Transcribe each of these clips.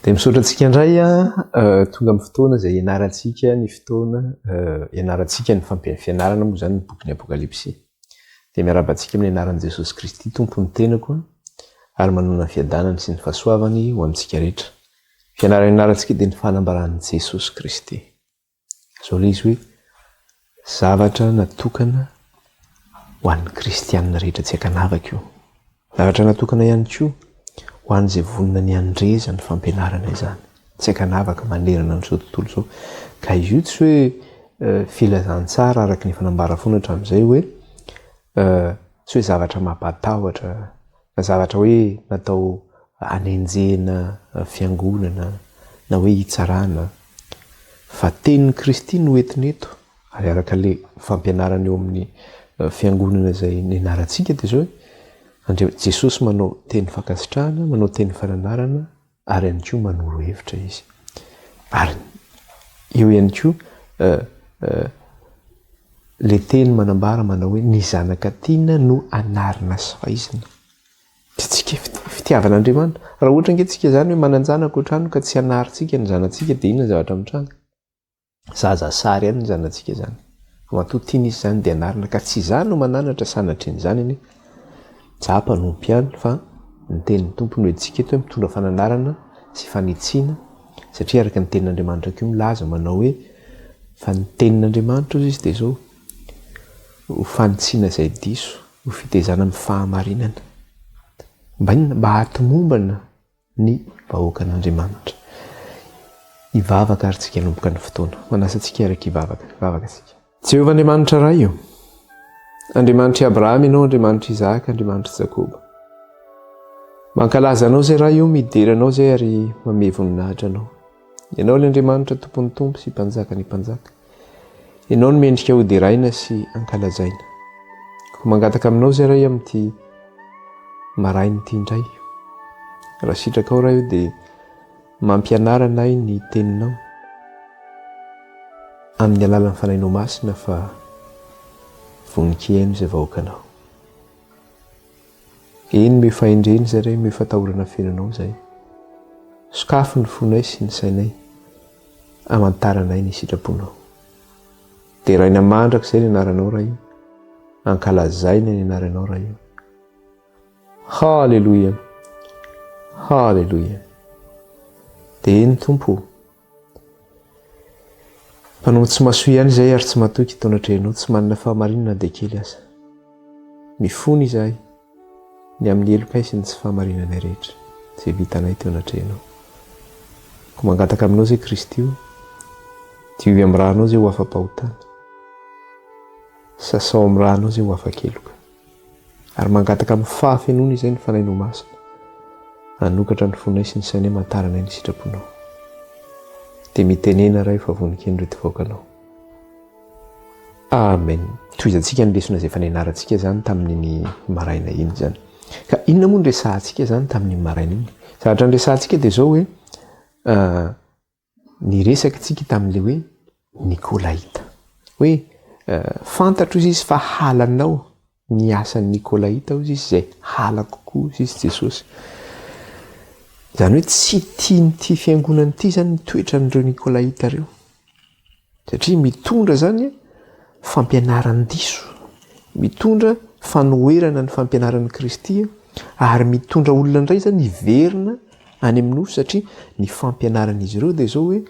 Dia misaotra antsika indray tonga amin'ny fotoana izay ianarantsika ny fotoana ianarantsika ny fianarana moa izany ny bokin'ny Apokalypsy. Dia miarahaba antsika amin'ny anaran'i Jesosy Kristy Tompo ny tenako ary manonona ny fiadanany sy ny fahasoavany ho amintsika rehetra. Fianarana ianarantsika dia ny fanambaran'i Jesosy Kristy. Izao ilay izy hoe zavatra natokana ho an'ny kristianina rehetra tsy ankanavaka io. Zavatra natokana ihany koa ho an'izay vonona ny handre izany fampianarana izany. Tsy ankanavaka manerana an'izao tontolo izao. Ka izy io tsy hoe eh, filazantsara araka ny efa nambara foana hatramin'izay hoe eh, tsy hoe zavatra mampatahotra na zavatra hoe natao hanenjehina fiangonana na hoe hitsarana fa tenin'i Kristy no entina eto ary araka ilay fampianarana eo amin'ny fiangonana izay nianarantsika dia izao hoe Andria Jesosy manao teny fankasitrahana, manao teny fananarana ary ihany koa manoro hevitra izy. Ary eo ihany koa le teny manambara manao hoe ny zanaka tiana no anarina sy faizina. Tsika fitiavan'Andriamanitra. Raha ohatra ange tsika izany hoe manan-janaka ohatrany ka tsy anarintsika ny zanatsika dia inona ny zavatra mitranga? Zaza sary ihany ny zanatsika izany. Fa matoa tiana izy izany dia anarina ka tsy izaho no mananatra sanatrian'izany anie. Izaho mpanompo ihany fa ny tenin'ny Tompo no entintsika eto hoe mitondra fananarana sy fanitsiana satria araka ny tenin'Andriamanitra koa milaza manao hoe fa ny tenin'Andriamanitra hozy izy dia izao ho fanitsiana izay diso, ho fitezana amin'ny fahamarinana. Mba inona? Mba hahatomombana ny vahoakan'Andriamanitra. Hivavaka ary tsika hanomboka ny fotoana. Manasa antsika hiaraka hivavaka. Hivavaka isika. Jehovah Andriamanitra Ray o! Andriamanitr'i Abrahama Ianao, Andriamanitr'i Isaka, Andriamanitr'i Jakoba. Mankalaza Anao izay Ray o, midera Anao izay ary mamehy voninahitra Anao. Ianao ilay Andriamanitra Tompon'ny Tompo sy Mpanjakan'ny Mpanjaka. Ianao no mendrika hoderaina sy ankalazaina. Koa mangataka aminao izay Ray amin'ity maraina ity indray. Raha sitrakao Ray o dia mampianara anay ny teninao amin'ny alalan'ny Fanahinao Masina fa vonon-kihaino izay vahoakanao. Eny, omeo fahendrena izay Ray, omeo fatahorana feno Anao izahay. Sokafy ny fonay sy ny sainay, hamantaranay ny sitraponao. Deraina mandrakizay ny anaranao Ray o, ankalazaina ny anaranao Ray o. Haleloia! Haleloia! Dia eny Tompo o, Mpanao tsy masoa ihany izahay ary tsy matoky eto anatrehanao, tsy manana fahamarinana na dia kely aza. Mifona izahay ny amin'ny helokay sy ny tsy fahamarinanay rehetra izay vitanay teo anatrehanao. Koa mangataka aminao izay Kristy o, diovy amin'ny rànao izay ho afa-pahotana, sasao amin'ny rànao izay ho afa-keloka. Ary mangataka amin'ny fahafenoana izay ny Fanahinao Masina hanokatra ny fonay sy ny sainay hamantaranay ny sitraponao. Dia mitenena Ray fa vonon-keno ireto vahoakanao. Amen. Tohizantsika ny lesona izay efa nianarantsika izany tamin'iny maraina iny izany. Ka inona moa no resahantsika izany tamin'iny maraina iny? Zavatra niresahantsika dia izao hoe Niresaka tsika tamin'ilay hoe Nikolaita. Hoe fantatro izy izy fa halanao ny asan'ny Nikolaita hozy izy izay halako koa hozy izy Jesosy. Izany hoe tsy tian'ity fiangonana ity izany ny toetran'ireo Nikolaita ireo. Satria mitondra izany fampianaran-diso, mitondra fanoherana ny fampianaran'i Kristy ary mitondra olona indray izany hiverina any amin'ny nofo satria ny fampianaran'izy ireo dia izao hoe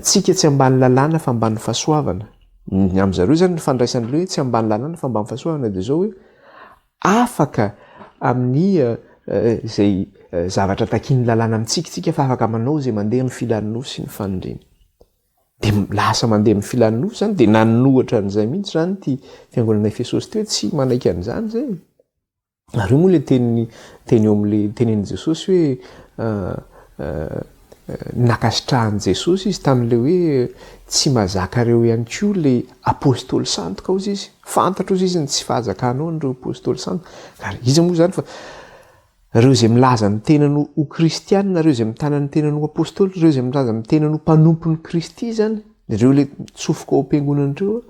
tsika tsy ambany lalàna fa ambany fahasoavana. Ny amin'zareo izany ny fandraisan'ilay hoe tsy ambany lalàna fa ambany fahasoavana dia izao hoe afaka amin'ny izay zavatra takian'ny lalàna amintsika isika fa afaka manao izay mandeha amin'ny filan'ny nofo sy ny faniriana. Dia lasa mandeha amin'ny filan'ny nofo izany, dia nanohatra an'izay mihitsy izany ity fiangonana Efesosy ity hoe tsy manaiky an'izany izay. Ary io moa ilay teny teny eo amin'ilay tenenin'i Jesosy hoe Nankasitrahan'i Jesosy izy tamin'ilay hoe tsy mahazaka ireo ihany koa ilay apostoly sandoka hozy izy. Fantatro hozy izy ny tsy fahazakanao an'ireo apostoly sandoka. Ary iza moa izany fa ireo izay milaza ny tenany ho kristianina, ireo izay mitana ny tenany ho apostoly, ireo izay milaza ny tenany ho mpanompon'i Kristy izany, ireo ilay mitsofoka ao am-piangonana ireo,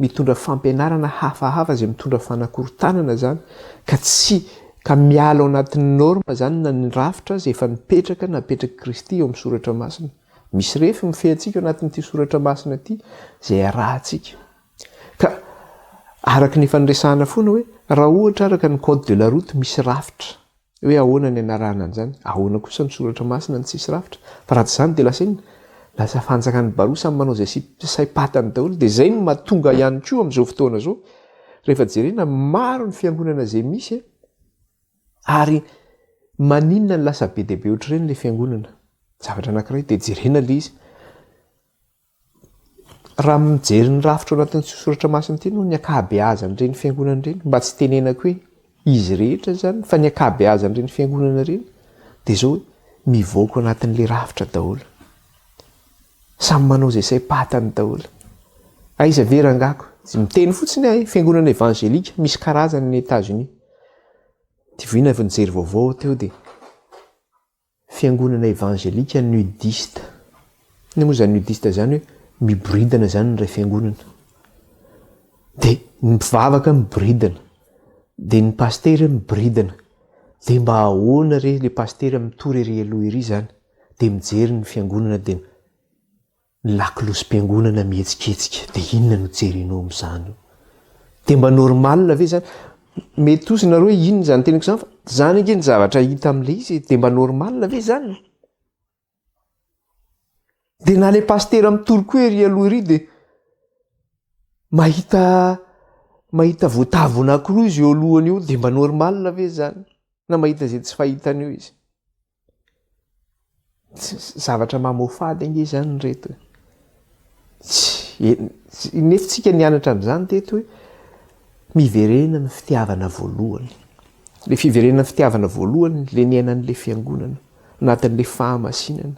mitondra fampianarana hafahafa izay mitondra fanakorontanana izany ka tsy. Ka miala ao anatin'ny norme izany na ny rafitra izay efa nipetraka napetrak'i Kristy eo amin'ny soratra masina. Misy refy mifehy antsika ao anatin'ity soratra masina ity izay arahantsika. Ka araka ny efa niresahana foana hoe raha ohatra araka ny code de la route misy rafitra hoe ahoana ny anarahana an'izany, ahoana kosa ny soratra masina no tsisy rafitra? Fa raha tsy izany dia lasa inona? Lasa fanjakan'ny baroa samy manao izay saim-patany daholo. Dia izay no mahatonga ihany koa amin'izao fotoana izao Rehefa jerena, maro ny fiangonana izay misy ary maninona no lasa be dia be ohatr'ireny ilay fiangonana? Zavatra anankiray dia jerena ilay izy. Raha mijery ny rafitra ao anatin'ny soratra masina ity aloha ny ankabeazan'ireny fiangonana ireny, mba tsy tenenako hoe izy rehetra izany, fa ny ankabeazan'ireny fiangonana ireny dia izao hoe mivoaka ao anatin'ilay rafitra daholo. Samy manao izay saim-patany daholo. Aiza ve rangako? Tsy miteny fotsiny aho e, fiangonana evangelika misy karazany any Etats-Unis. Divoina avy nijery vaovao aho teo dia fiangonana evangelika nudiste. Inona moa izany nudiste izany hoe miboridana izany ny iray fiangonana. Dia ny mpivavaka miboridana, dia ny pasitera miboridana. Dia mba ahoana re ilay pasitera mitory ery aloha ery izany? dia mijery ny fiangonana dia ny lakolosim-piangonana mihetsiketsika dia inona no jerenao amin'izany io? Dia mba normal ve izany? Mety hozy nareo hoe inona izany teniko izany fa izany ange ny zavatra hita amin'ilay izy e, dia mba normal ve izany? Dia na ilay pasitera mitory koa ery aloha ery dia mahita mahita voatavo anankiroa izy eo alohany eo dia mba normal ve izany? Na mahita izay tsy fahitany eo izy. Zavatra mamoafady ange izany ry reto e. Tsy, nefa tsika nianatra an'izany teto hoe miverena amin'ny fitiavana voalohany. Le fiverenana amin'ny fitiavana voalohany le niainan'le fiangonana, anatin'le fahamasinana.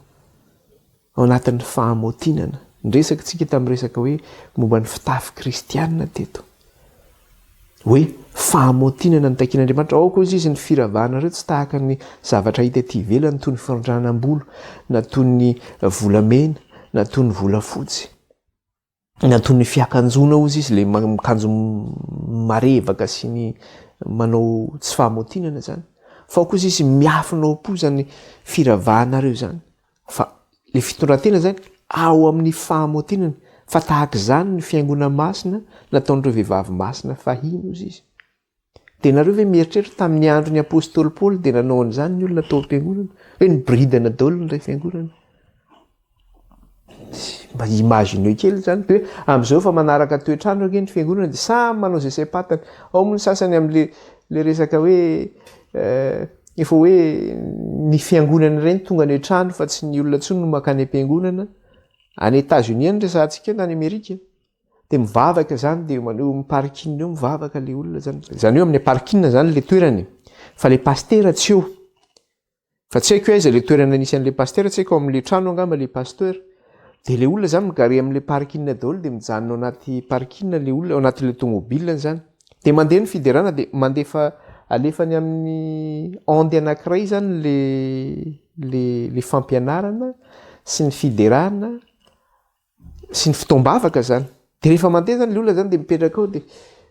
Ao anatin'ny fahamaotinana. Niresaka tsika tamin'ny resaka hoe momba ny fitafy kristianina teto. Hoe fahamaotinana no takian'Andriamanitra. Aoka hozy izy ny firavahanareo tsy tahaka ny zavatra hita ety ivelany toy ny firandranam-bolo na toy ny volamena na toy ny volafotsy. Na toy ny fiakanjoana hozy izy, ilay mikanjo marevaka sy ny manao tsy fahamaotinana izany. Fa ao kosa izy miafina ao am-po izany firavahanareo izany. Fa ilay fitondran-tena izany ao amin'ny fahamaotinana. Fa tahaka izany ny fihaingoana masina nataon'ireo vehivavy masina fahiny hozy izy. Dia nareo ve mieritreritra tamin'ny andron'ny apostoly Paoly dia nanao an'izany ny olona tao am-piangonana? Hoe niboridana daholo ny iray fiangonana. Mba imagineo kely izany. Dia hoe amin'izao efa manaraka toetr'andro ange ny fiangonana dia samy manao izay saim-patany. Ao moa ny sasany amin'le le resaka hoe eh, efa hoe ny fiangonana ireny tonga any an-trano fa tsy ny olona intsony no mankany am-piangonana. Any États-Unis any resahantsika na any Amerika. Dia mivavaka izany dia eo amin'ny parking eo mivavaka ilay olona izany. Izany hoe amin'ny parking izany ilay toerana e. Fa ilay pasitera tsy eo. Fa tsy haiko hoe aiza ilay toerana nisy an'ilay pasitera, tsy haiko ao amin'ilay trano angamba ilay pasteur. Dia ilay olona izany mi-garer amin'ilay parking daholo dia mijanona ao anaty parking ilay olona, ao anatin'ilay tomobile izany. Dia mandeha ny fiderana dia mandefa alefany amin'ny onde anankiray izany ilay ilay ilay fampianarana sy ny fiderana sy ny fotoam-bavaka zany. De rehefa mandeha zany le olona zany de mipetraka ao de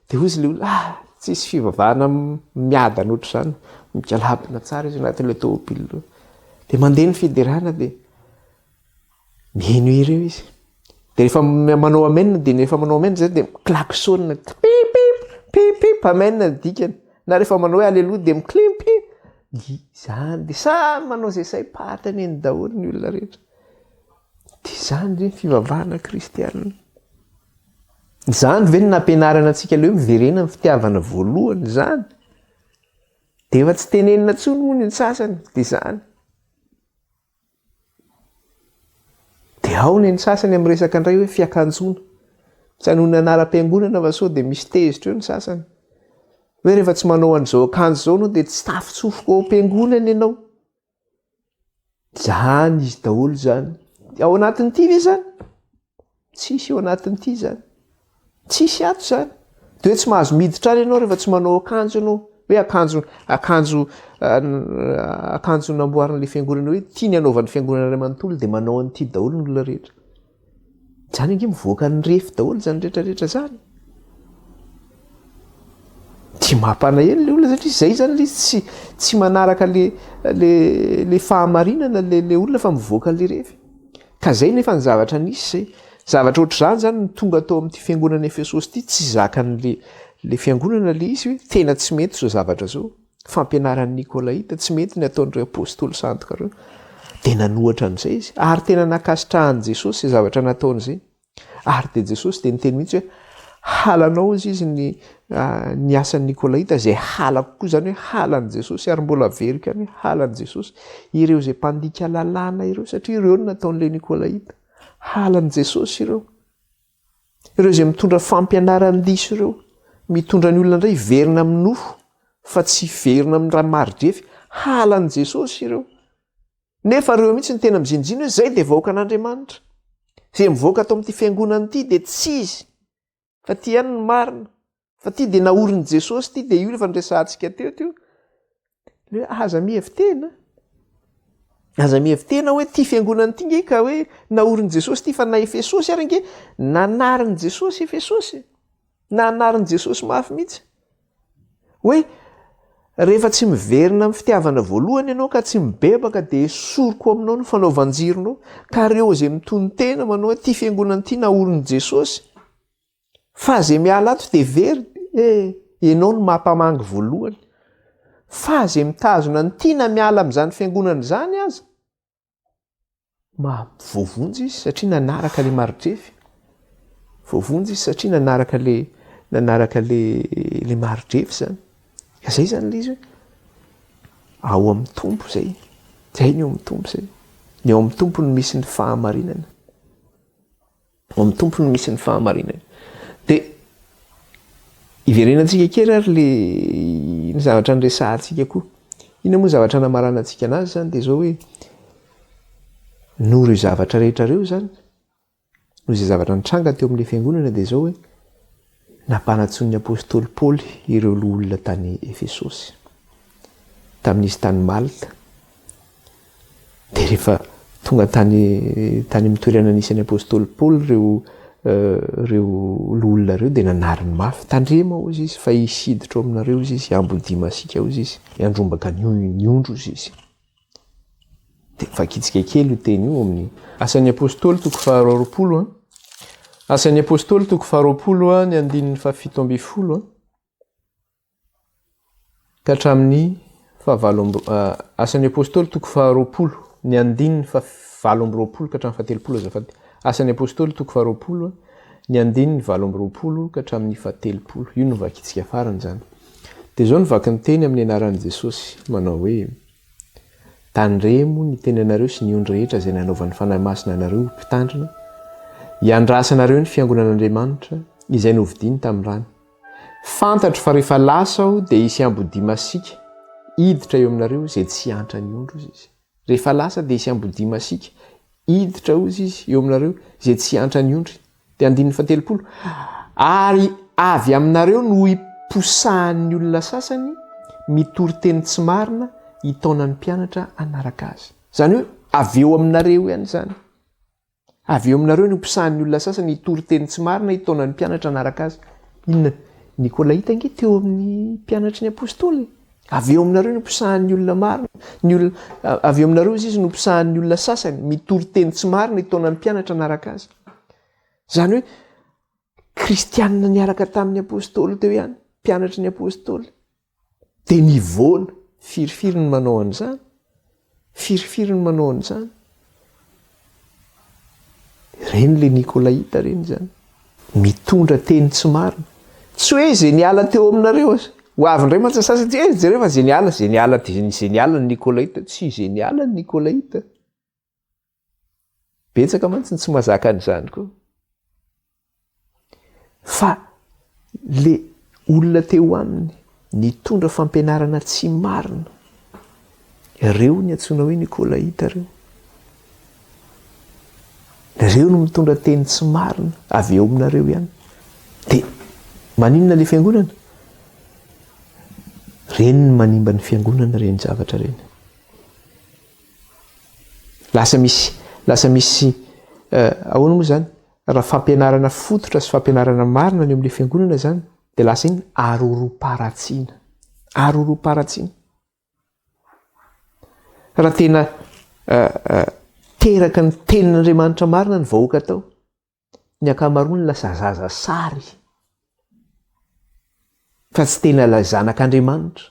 de hozy le olona ah tsisy fivavahana miadana ohatr'izany, migalabona tsara izy anatin'ilay tômôbila eo. De mandeha ny fiderana de mihaino hira eo izy. De rehefa manao amen de rehefa manao amen zay de mi-klaxon pip pip pip pip amen ny dikany. Na rehefa manao hoe aleloia de mi-klimpi, zany de samy manao izay saim-patany eny daholo ny olona rehetra. Dia izany ve ny fivavahana kristianina? Izany ve no nampianarana antsika ilay hoe miverena amin'ny fitiavana voalohany izany? Dia efa tsy tenenina intsony moa ny sasany, dia izany. Dia ao ny sasany amin'ny resaka indray hoe fiakanjoana. Tsy hanonona anaram-piangonana fa sao dia misy tezitra eo ny sasany. Hoe rehefa tsy manao an'izao akanjo izao ianao dia tsy tafitsofoka ao am-piangonana ianao. Zany izy daholo zany. Ao anatin'ity ve zany? Tsisy ao anatin'ity zany. Tsisy ato zany. De hoe tsy mahazo miditra any ianao rehefa tsy manao akanjo ianao. Hoe akanjo akanjo akanjo namboarin'ilay fiangonana hoe ity ny anaovan'ny fiangonana iray manontolo dia manao an'ity daholo ny olona rehetra. Zany ange mivoaka ny refy daholo zany rehetra rehetra zany. Dia mampanahelo le olona satria zay zany le izy tsy tsy manaraka le le le fahamarinana le le olona fa mivoaka le revy. Ka zay nefa ny zavatra nisy zay. Zavatra ohatr'izany zany no tonga tao amin'ity fiangonana Efesosy ity, tsy zakan'le le fiangonana le izy hoe tena tsy mety izao zavatra izao. Fampianaran'ny Nikolaita, tsy mety ny ataon'ireo apostoly sandoka ireo. Dia nanohatra an'izay izy. Ary tena nankasitrahan'i Jesosy izay zavatra nataony izay. Ary dia Jesosy dia niteny mihitsy hoe, halanao hozy izy ny ny asan'ny Nikolaita izay halako koa, izany hoe halan'i Jesosy, ary mbola averiko ihany hoe halan'i Jesosy ireo izay mpandika lalàna ireo, satria ireo no nataon'ilay Nikolaita. Halan'i Jesosy ireo. Ireo izay mitondra fampianaran-diso ireo, mitondra ny olona indray hiverina amin'ny nofo, fa tsy hiverina amin'ny raha mari-drefy. Halan'i Jesosy ireo. Nefa ireo mihitsy no tena mizinjina hoe zay dia vahoakan'Andriamanitra. Izay mivoaka ato amin'ity fiangonana ity dia tsy izy fa ty ihany no marina. Fa ty dia naorin'i Jesosy ity dia io efa niresahantsika teo teo. Le hoe aza mihevi-tena. Aza mihevi-tena hoe ty fiangonana ity nge ka hoe naorin'i Jesosy ity fa na Efesosy ary nge nanarin'i Jesosy Efesosy. Nanarin'i Jesosy mafy mihitsy. Hoe rehefa tsy miverina amin'ny fitiavana voalohany ianao ka tsy mibebaka dia esoriko aminao ny fanaovan-jironao. Ka reo izay mitonon-tena manao hoe ity fiangonana ity naorin'i Jesosy fa izay miala ato dia very eh, ianao no mampamangy voalohany. Fa izay mitazona ny tiana miala amin'izany fiangonana izany aza Ma, voavonjy izy satria nanaraka le maridrefy. Voavonjy izy satria nanaraka le nanaraka le le maridrefy zany. Ka zay zany le izy hoe ao amin'ny Tompo zay. Zay ny ao amin'ny Tompo zay. Ny ao amin'ny Tompo no misy ny fahamarinana. Ao amin'ny Tompo no misy ny fahamarinana. Dia iverenantsika kely ary le ny zavatra niresahantsika koa. Inona moa zavatra namaranantsika anazy izany dia izao hoe noho ireo zavatra rehetra ireo izany, noho izay zavatra nitranga teo amin'ilay fiangonana dia izao hoe nampanantsoin'ny apostoly Paoly ireo loholona tany Efesosy. Tamin'izy tany Malta. Dia rehefa tonga tany tany amin'ny toerana nisy an'ny apostoly Paoly ireo ireo loholona ireo dia nanariny mafy, tandremo hozy izy fa hisy hiditra ao aminareo hozy izy, hiambodia masiaka hozy izy, hiandrombaka ny ny ondry hozy izy. Dia vakitsika kely io teny io amin'ny Asan'ny Apostoly toko faharoapolo an. Asan'ny Apostoly toko faharoapolo an, ny andininy fahafito ambin'ny folo an. Ka hatramin'ny fahavalo amby, Asan'ny Apostoly toko faharoapolo, ny andininy fahavalo amby roapolo ka hatramin'ny fahatelopolo azafady. Asan'ny Apostoly toko faharoapolo, ny andininy 28 ka hatramin'ny fahatelopolo. Io no vakintsika farany izany. Dia izao no vakin'ny teny amin'ny anaran'i Jesosy, manao hoe, Tandremo ny tenanareo sy ny ondry rehetra izay nanaovan'ny Fanahy Masina anareo ho mpitandrina, hiandrasanareo ny fiangonan'Andriamanitra izay novidiny tamin'ny rany. Fantatro fa rehefa lasa aho dia hisy ambodia masiaka hiditra eo aminareo izay tsy hiantra ny ondry, hozy izy. Rehefa lasa dia hisy ambodia masiaka hiditra, hozy izy, eo aminareo izay tsy hiantra ny ondry. Dia andininy fahatelopolo, Ary avy aminareo no hiposahan'ny olona sasany mitory teny tsy marina hitaona ny mpianatra hanaraka azy. Izany hoe avy eo aminareo ihany izany. Avy eo aminareo no mpisahan'ny olona sasany hitory teny tsy marina hitaona ny mpianatra hanaraka azy. Inona? Nikolaita ange teo amin'ny mpianatry ny apostoly e. Avy eo aminareo no mpisahan'ny olona marina, ny olona, avy eo aminareo izy no mpisahan'ny olona sasany mitory teny tsy marina hitaona ny mpianatra hanaraka azy. Izany hoe kristianina niaraka tamin'ny apostoly teo ihany, mpianatry ny apostoly. Dia nivoana. Firifiry ny manao an'izany? Firifiry ny manao an'izany? Ireny le Nikolaita ireny izany. Mitondra teny tsy marina. Tsy hoe izay niala teo aminareo aza. Ho avy indray mantsy ny sasany, eh, jereo fa izay niala, izay niala, izay niala ny Nikolaita. Tsy izay niala ny Nikolaita. Betsaka mantsy ny tsy mahazaka an'izany koa. Fa le olona teo aminy nitondra fampianarana tsy marina, ireo ny antsoina hoe Nikolaita ireo. Ireo no mitondra teny tsy marina avy eo aminareo ihany. Dia maninona le fiangonana? Ireny ny manimba ny fiangonana ireny zavatra ireny. Lasa misy, lasa misy, ahoana moa izany? Raha fampianarana fototra sy fampianarana marina ny eo amin'ilay fiangonana izany. Dia lasa inona? Aroroam-paharatsiana. Aroroam-paharatsiana. Raha tena teraka ny tenin'Andriamanitra marina ny vahoaka tao, ny ankamaroany lasa zaza sary fa tsy tena ilay zanak'Andriamanitra.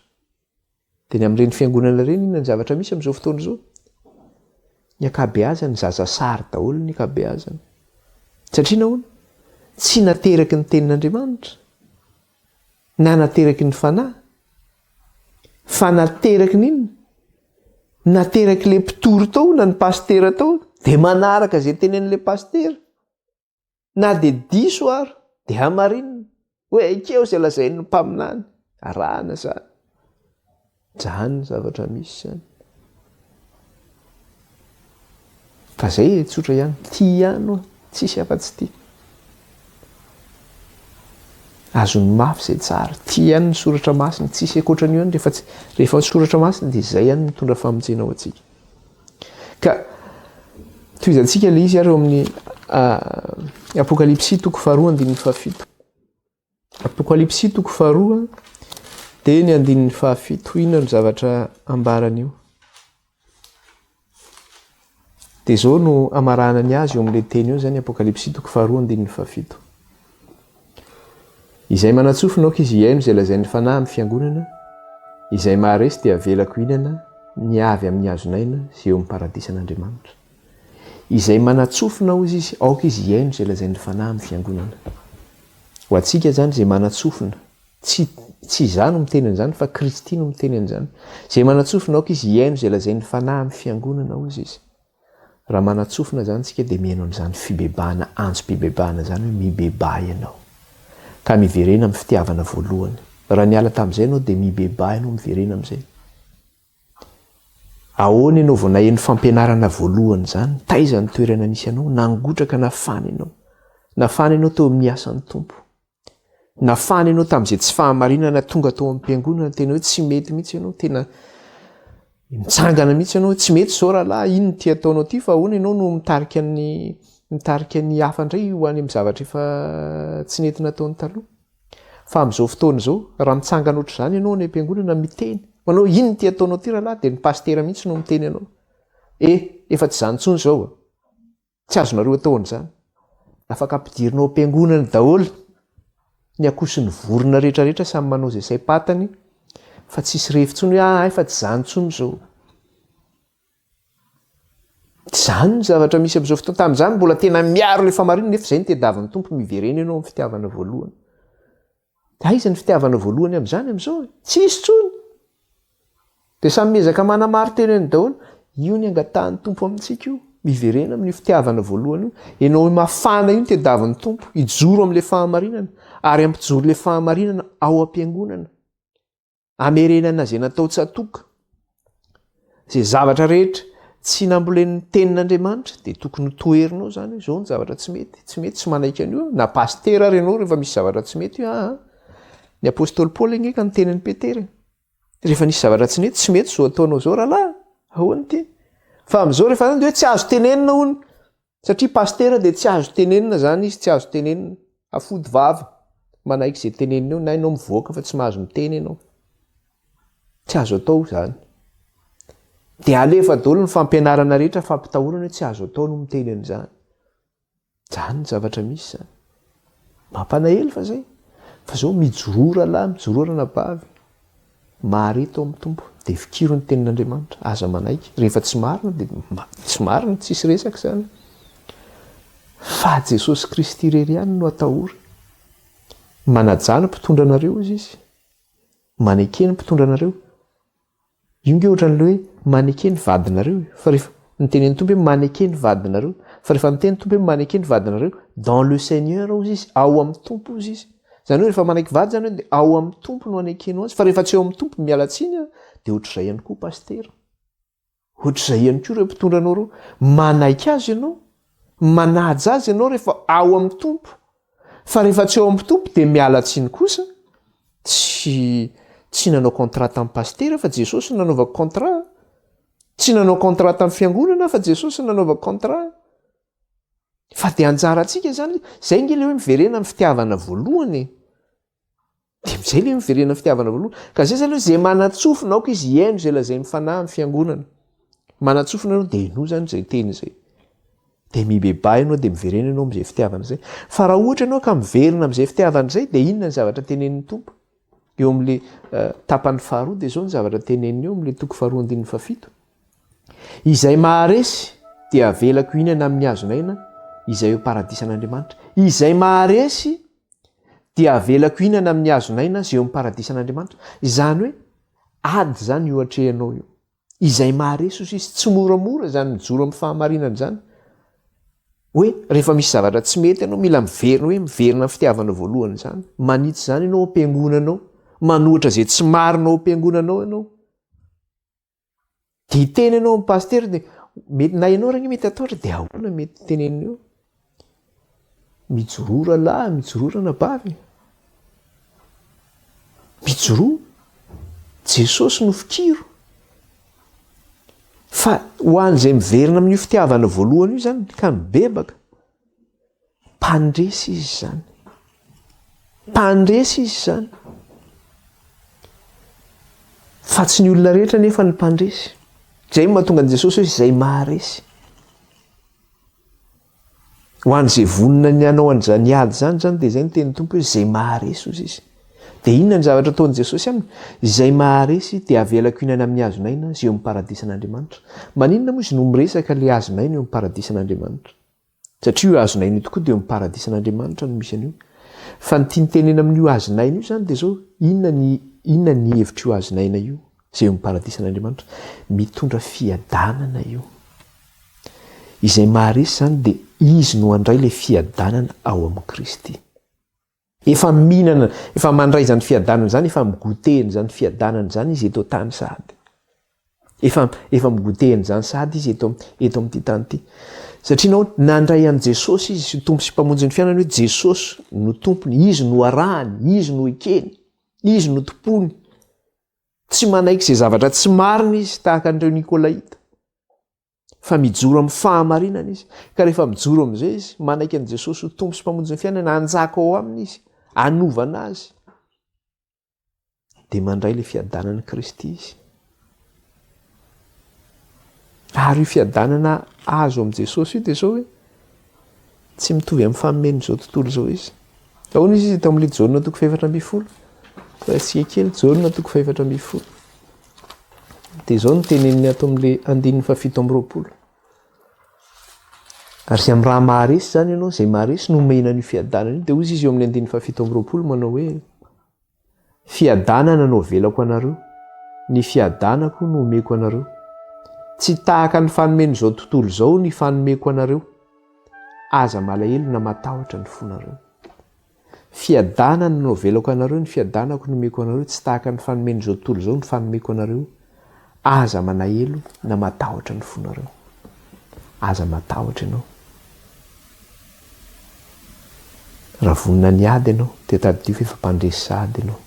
Dia ny amin'ireny fiangonana ireny inona ny zavatra misy amin'izao fotoana izao? Ny ankabeazany zaza sary daholo ny ankabeazany. Satria nahoana? Tsy nateraky ny tenin'Andriamanitra na nateraky ny fanahy fa nateraky ny inona? Naterak'ilay mpitory tao na ny pasitera tao dia manaraka izay tenenin'ilay pasitera. Na dia diso ary dia hamarinina hoe ekeo izay lazain'ny mpaminany, arahana izany. Izany ny zavatra misy izany. Fa izay e, tsotra ihany, tia ihany hoa, tsisy afa-tsy tia. Azony mafy izay tsara, tia ihany ny soratra masina, tsisy ankoatran'io ihany, rehefa tsy, rehefa soratra masina dia izay ihany mitondra famonjena ho antsika. Ka tohizantsika ilay izy ary eo amin'ny Apokalypsy toko faharoa andininy fahafito. Apokalypsy toko faharoa dia ny andininy fahafito. Inona no zavatra ambarany io? Dia izao no amarahana ny azy eo amin'ilay teny eo izany Apokalypsy toko faharoa andininy fahafito. Izay manan-tsofina aoka izy hihaino izay lazain'ny Fanahy amin'ny fiangonana, izay maharesy dia avelako hihinana ny avy amin'ny hazon'aina izay eo amin'ny paradisan'Andriamanitra. Izay manan-tsofina hozy izy, aoka izy hihaino izay lazain'ny Fanahy amin'ny fiangonana. Ho antsika izany izay manan-tsofina, tsy tsy izaho no miteny an'izany fa Kristy no miteny an'izany. Izay manan-tsofina aoka izy hihaino izay lazain'ny Fanahy amin'ny fiangonana hozy izy. Raha manan-tsofina izany isika dia mihaino an'izany fibebahana antsom-pibebahana izany hoe mibebaha ianao. Ka miverena amin'ny fitiavana voalohany. Raha niala tamin'izay ianao dia mibebaha ianao miverena amin'izay. Ahoana ianao vao naheno fampianarana voalohany izany? Taiza ny toerana nisy anao? Nangotraka nafana ianao. Nafana ianao teo amin'ny asan'ny Tompo. Nafana ianao tamin'izay tsy fahamarinana tonga tao am-piangonana, tena hoe tsy mety mihitsy ianao, tena mitsangana mihitsy ianao, tsy mety izao rahalahy, ino ity ataonao ity fa ahoana ianao no mitarika ny mitarika ny hafa indray ho any amin'ny zavatra efa tsy nety nataony taloha. Fa amin'izao fotoana izao, raha mitsangana ohatr'izany ianao any am-piangonana miteny, manao ino ity ataonao ity rahalahy, dia ny pasitera mihitsy no miteny anao. Eh, efa tsy izany intsony izao. Tsy azonareo atao an'izany. Afaka ampidirina ao am-piangonana daholo ny akoho sy ny vorona rehetra rehetra samy manao izay saim-patany fa tsisy revy intsony hoe ah hay fa tsy izany intsony izao. Tsy izany ny zavatra misy amin'izao fotoana. Tamin'izany mbola tena miaro ilay famarinana nefa izay no tediavin'ny Tompo miverena ianao amin'ny fitiavana voalohany. Aiza ny fitiavana voalohany amin'izany amin'izao e? Tsisy intsony. Dia samy miezaka manamari-tena eny daholo. Io ny angatahan'ny Tompo amintsika io. Miverena amin'io fitiavana voalohany io. Ianao mafana io no tediavin'ny Tompo. Hijoro amin'ilay fahamarinana. Ary hampijoro ilay fahamarinana ao am-piangonana. Hamerenana izay natao tsatoka. Izay zavatra rehetra tsy nambolen'ny tenin'Andriamanitra dia tokony ho toherinao izany hoe izao ny zavatra tsy mety, tsy mety, tsy manaiky an'io aho. Na pasitera ary ianao rehefa misy zavatra tsy mety hoe aa. Ny apostoly Paoly ange ka niteny an'i Petera e. Rehefa nisy zavatra tsy nety, tsy mety izao ataonao izao rahalahy, ahoana ity? Fa amin'izao rehefa zany dia hoe tsy azo tenenina hono. Satria pasitera dia tsy azo tenenina zany izy, tsy azo tenenina. Afody vava, manaiky izay teneniny eo na ianao mivoaka fa tsy mahazo miteny ianao. Tsy azo atao izany. Dia alefa daholo ny fampianarana rehetra fampitahorana hoe tsy azo atao no miteny an'izany. Zany ny zavatra misy zany. Mampanahelo fa zay. Fa zao mijoroa rahalahy, mijoroa ranabavy. Mahareta ao amin'ny Tompo. Dia fikiro ny tenin'Andriamanitra. Aza manaiky. Rehefa tsy marina dia tsy marina, tsisy resaka izany. Fa Jesosy Kristy irery ihany no atahory. Manajà ny mpitondra anareo hozy izy. Maneke ny mpitondra anareo. Io nge ohatran'ilay hoe maneke ny vadinareo e, fa rehefa niteny an'ny Tompo hoe maneke ny vadinareo, fa rehefa niteny ny Tompo hoe maneke ny vadinareo, dans le Seigneur hozy izy, ao amin'ny Tompo hozy izy. Izany hoe rehefa manaiky vady izany hoe dia ao amin'ny Tompo no anekenao azy, fa rehefa tsy ao amin'ny Tompo, miala tsiny an, dia ohatr'izay ihany koa Pasitera. Ohatr'izay ihany koa ireo mpitondra anao ireo. Manaiky azy ianao, manaja azy ianao rehefa ao amin'ny Tompo. Fa rehefa tsy ao amin'ny Tompo dia miala tsiny kosa. Tsy tsy nanao contrat tamin'ny pasitera fa Jesosy no nanaovako contrat. Tsy nanao contrat tamin'ny fiangonana fa Jesosy no nanaovako contrat. Fa dia anjarantsika izany. Izay nge ilay hoe miverena amin'ny fitiavana voalohany e. Dia amin'izay ilay miverena fitiavana voalohany. Ka izay zany hoe izay manan-tsofina aoka izy hihaino izay lazain'ny Fanahy amin'ny fiangonana. Manan-tsofina ianao dia henoy izany izay teny izay. Dia mibebaha ianao dia miverena ianao amin'izay fitiavana izay. Fa raha ohatra ianao ka miverina amin'izay fitiavana izay dia inona ny zavatra tenenin'ny Tompo? Eo amin'ilay eh, tapany faharoa dia izao ny zavatra teneniny eo amin'ilay toko faharoa andininy fahafito. Izay maharesy dia avelako hihinana amin'ny hazon'aina izay eo paradisan'Andriamanitra. Izay maharesy dia avelako hihinana amin'ny hazon'aina izay eo amin'ny paradisan'Andriamanitra. Izany hoe ady izany io atrehanao io. Izay maharesy hozy izy, tsy moramora izany mijoro amin'ny fahamarinana izany. Hoe rehefa misy zavatra tsy mety ianao mila miverina hoe miverina amin'ny fitiavana voalohany izany. Manitsy izany ianao ao am-piangonana ao, manohitra izay tsy marina ao am-piangonana ao ianao. Dia hiteny ianao amin'ny pasitera dia mety na ianao ary ange mety hatahotra dia ahoana mety teneniny eo? Mijoroa rahalahy, mijoroa ranabavy. Mijoroa. Jesosy no fikiro. Fa ho an'izay miverina amin'io fitiavana voalohany io izany ka mibebaka, mpandresy izy izany. Mpandresy izy izany. Fa tsy ny olona rehetra nefa ny mpandresy. Izay no mahatonga an'i Jesosy hoe izay maharesy. Ho an'izay vonona ny hanao an'izany ady izany izany dia izay no tenin'ny Tompo hoe izay maharesy hozy izy. Dia inona ny zavatra ataon'i Jesosy aminy? Izay maharesy dia avelako hihinana amin'ny hazon'aina izay eo amin'ny paradisan'Andriamanitra. Maninona moa izy no miresaka ilay hazon'aina eo amin'ny paradisan'Andriamanitra? Satria io hazon'aina io tokoa dia eo amin'ny paradisan'Andriamanitra no misy an'io. Fa ny tiany tenena amin'io hazon'aina io izany dia izao, inona ny inona ny hevitr'io hazon'aina io izay eo amin'ny paradisan'Andriamanitra? Mitondra fiadanana io. Izay maharesy izany dia izy no handray ilay fiadanana ao amin'i Kristy. Efa mihinana, efa mandray izany fiadanana izany, efa mi-goûter an'izany fiadanana izany izy eto an-tany sahady. Efa, efa mi-goûter an'izany sahady izy eto, eto amin'ity tany ity. Satria nahoana? Nandray an'i Jesosy izy, Tompo sy Mpamonjy ny fiainany hoe Jesosy no Tompony, Izy no arahany, Izy no ekeny, Izy no tompoiny. Tsy manaiky izay zavatra tsy marina izy tahaka an'ireo Nikolaita. Fa mijoro amin'ny fahamarinana izy. Ka rehefa mijoro amin'izay izy, manaiky an'i Jesosy ho Tompo sy Mpamonjy ny fiainana, hanjaka ao aminy izy, hanovana azy, dia mandray ilay fiadanan'i Kristy izy. Ary io fiadanana azo amin'i Jesosy io dia izao hoe, tsy mitovy amin'ny fanomen'izao tontolo izao izy. Ahoana izy eto amin'ilay Jaona toko fahefatra ambin'ny folo? Raisika kely Jaona toko fahefatra ambin'ny folo. Dia izao no teneniny ato amin'ilay andininy fahafito amby 20. Ary izay amin'ny raha maharesy izany ianao, izay maharesy no omena an'io fiadanana io. Dia hoy izy eo amin'ny andininy fahafito amby 20 manao hoe, Fiadanana no avelako anareo, ny fiadanako no omeko anareo. Tsy tahaka ny fanomen'izao tontolo izao ny fanomeko anareo. Aza malahelo na matahotra ny fonareo. Fiadanana no avelako anareo, ny fiadanako no omeko anareo, tsy tahaka ny fanomen'izao tontolo izao ny fanomeko anareo. Aza manahelo na matahotra ny fonareo. Aza matahotra ianao. Raha vonona ny ady ianao, dia tadidio fa efa mpandresy sahady ianao.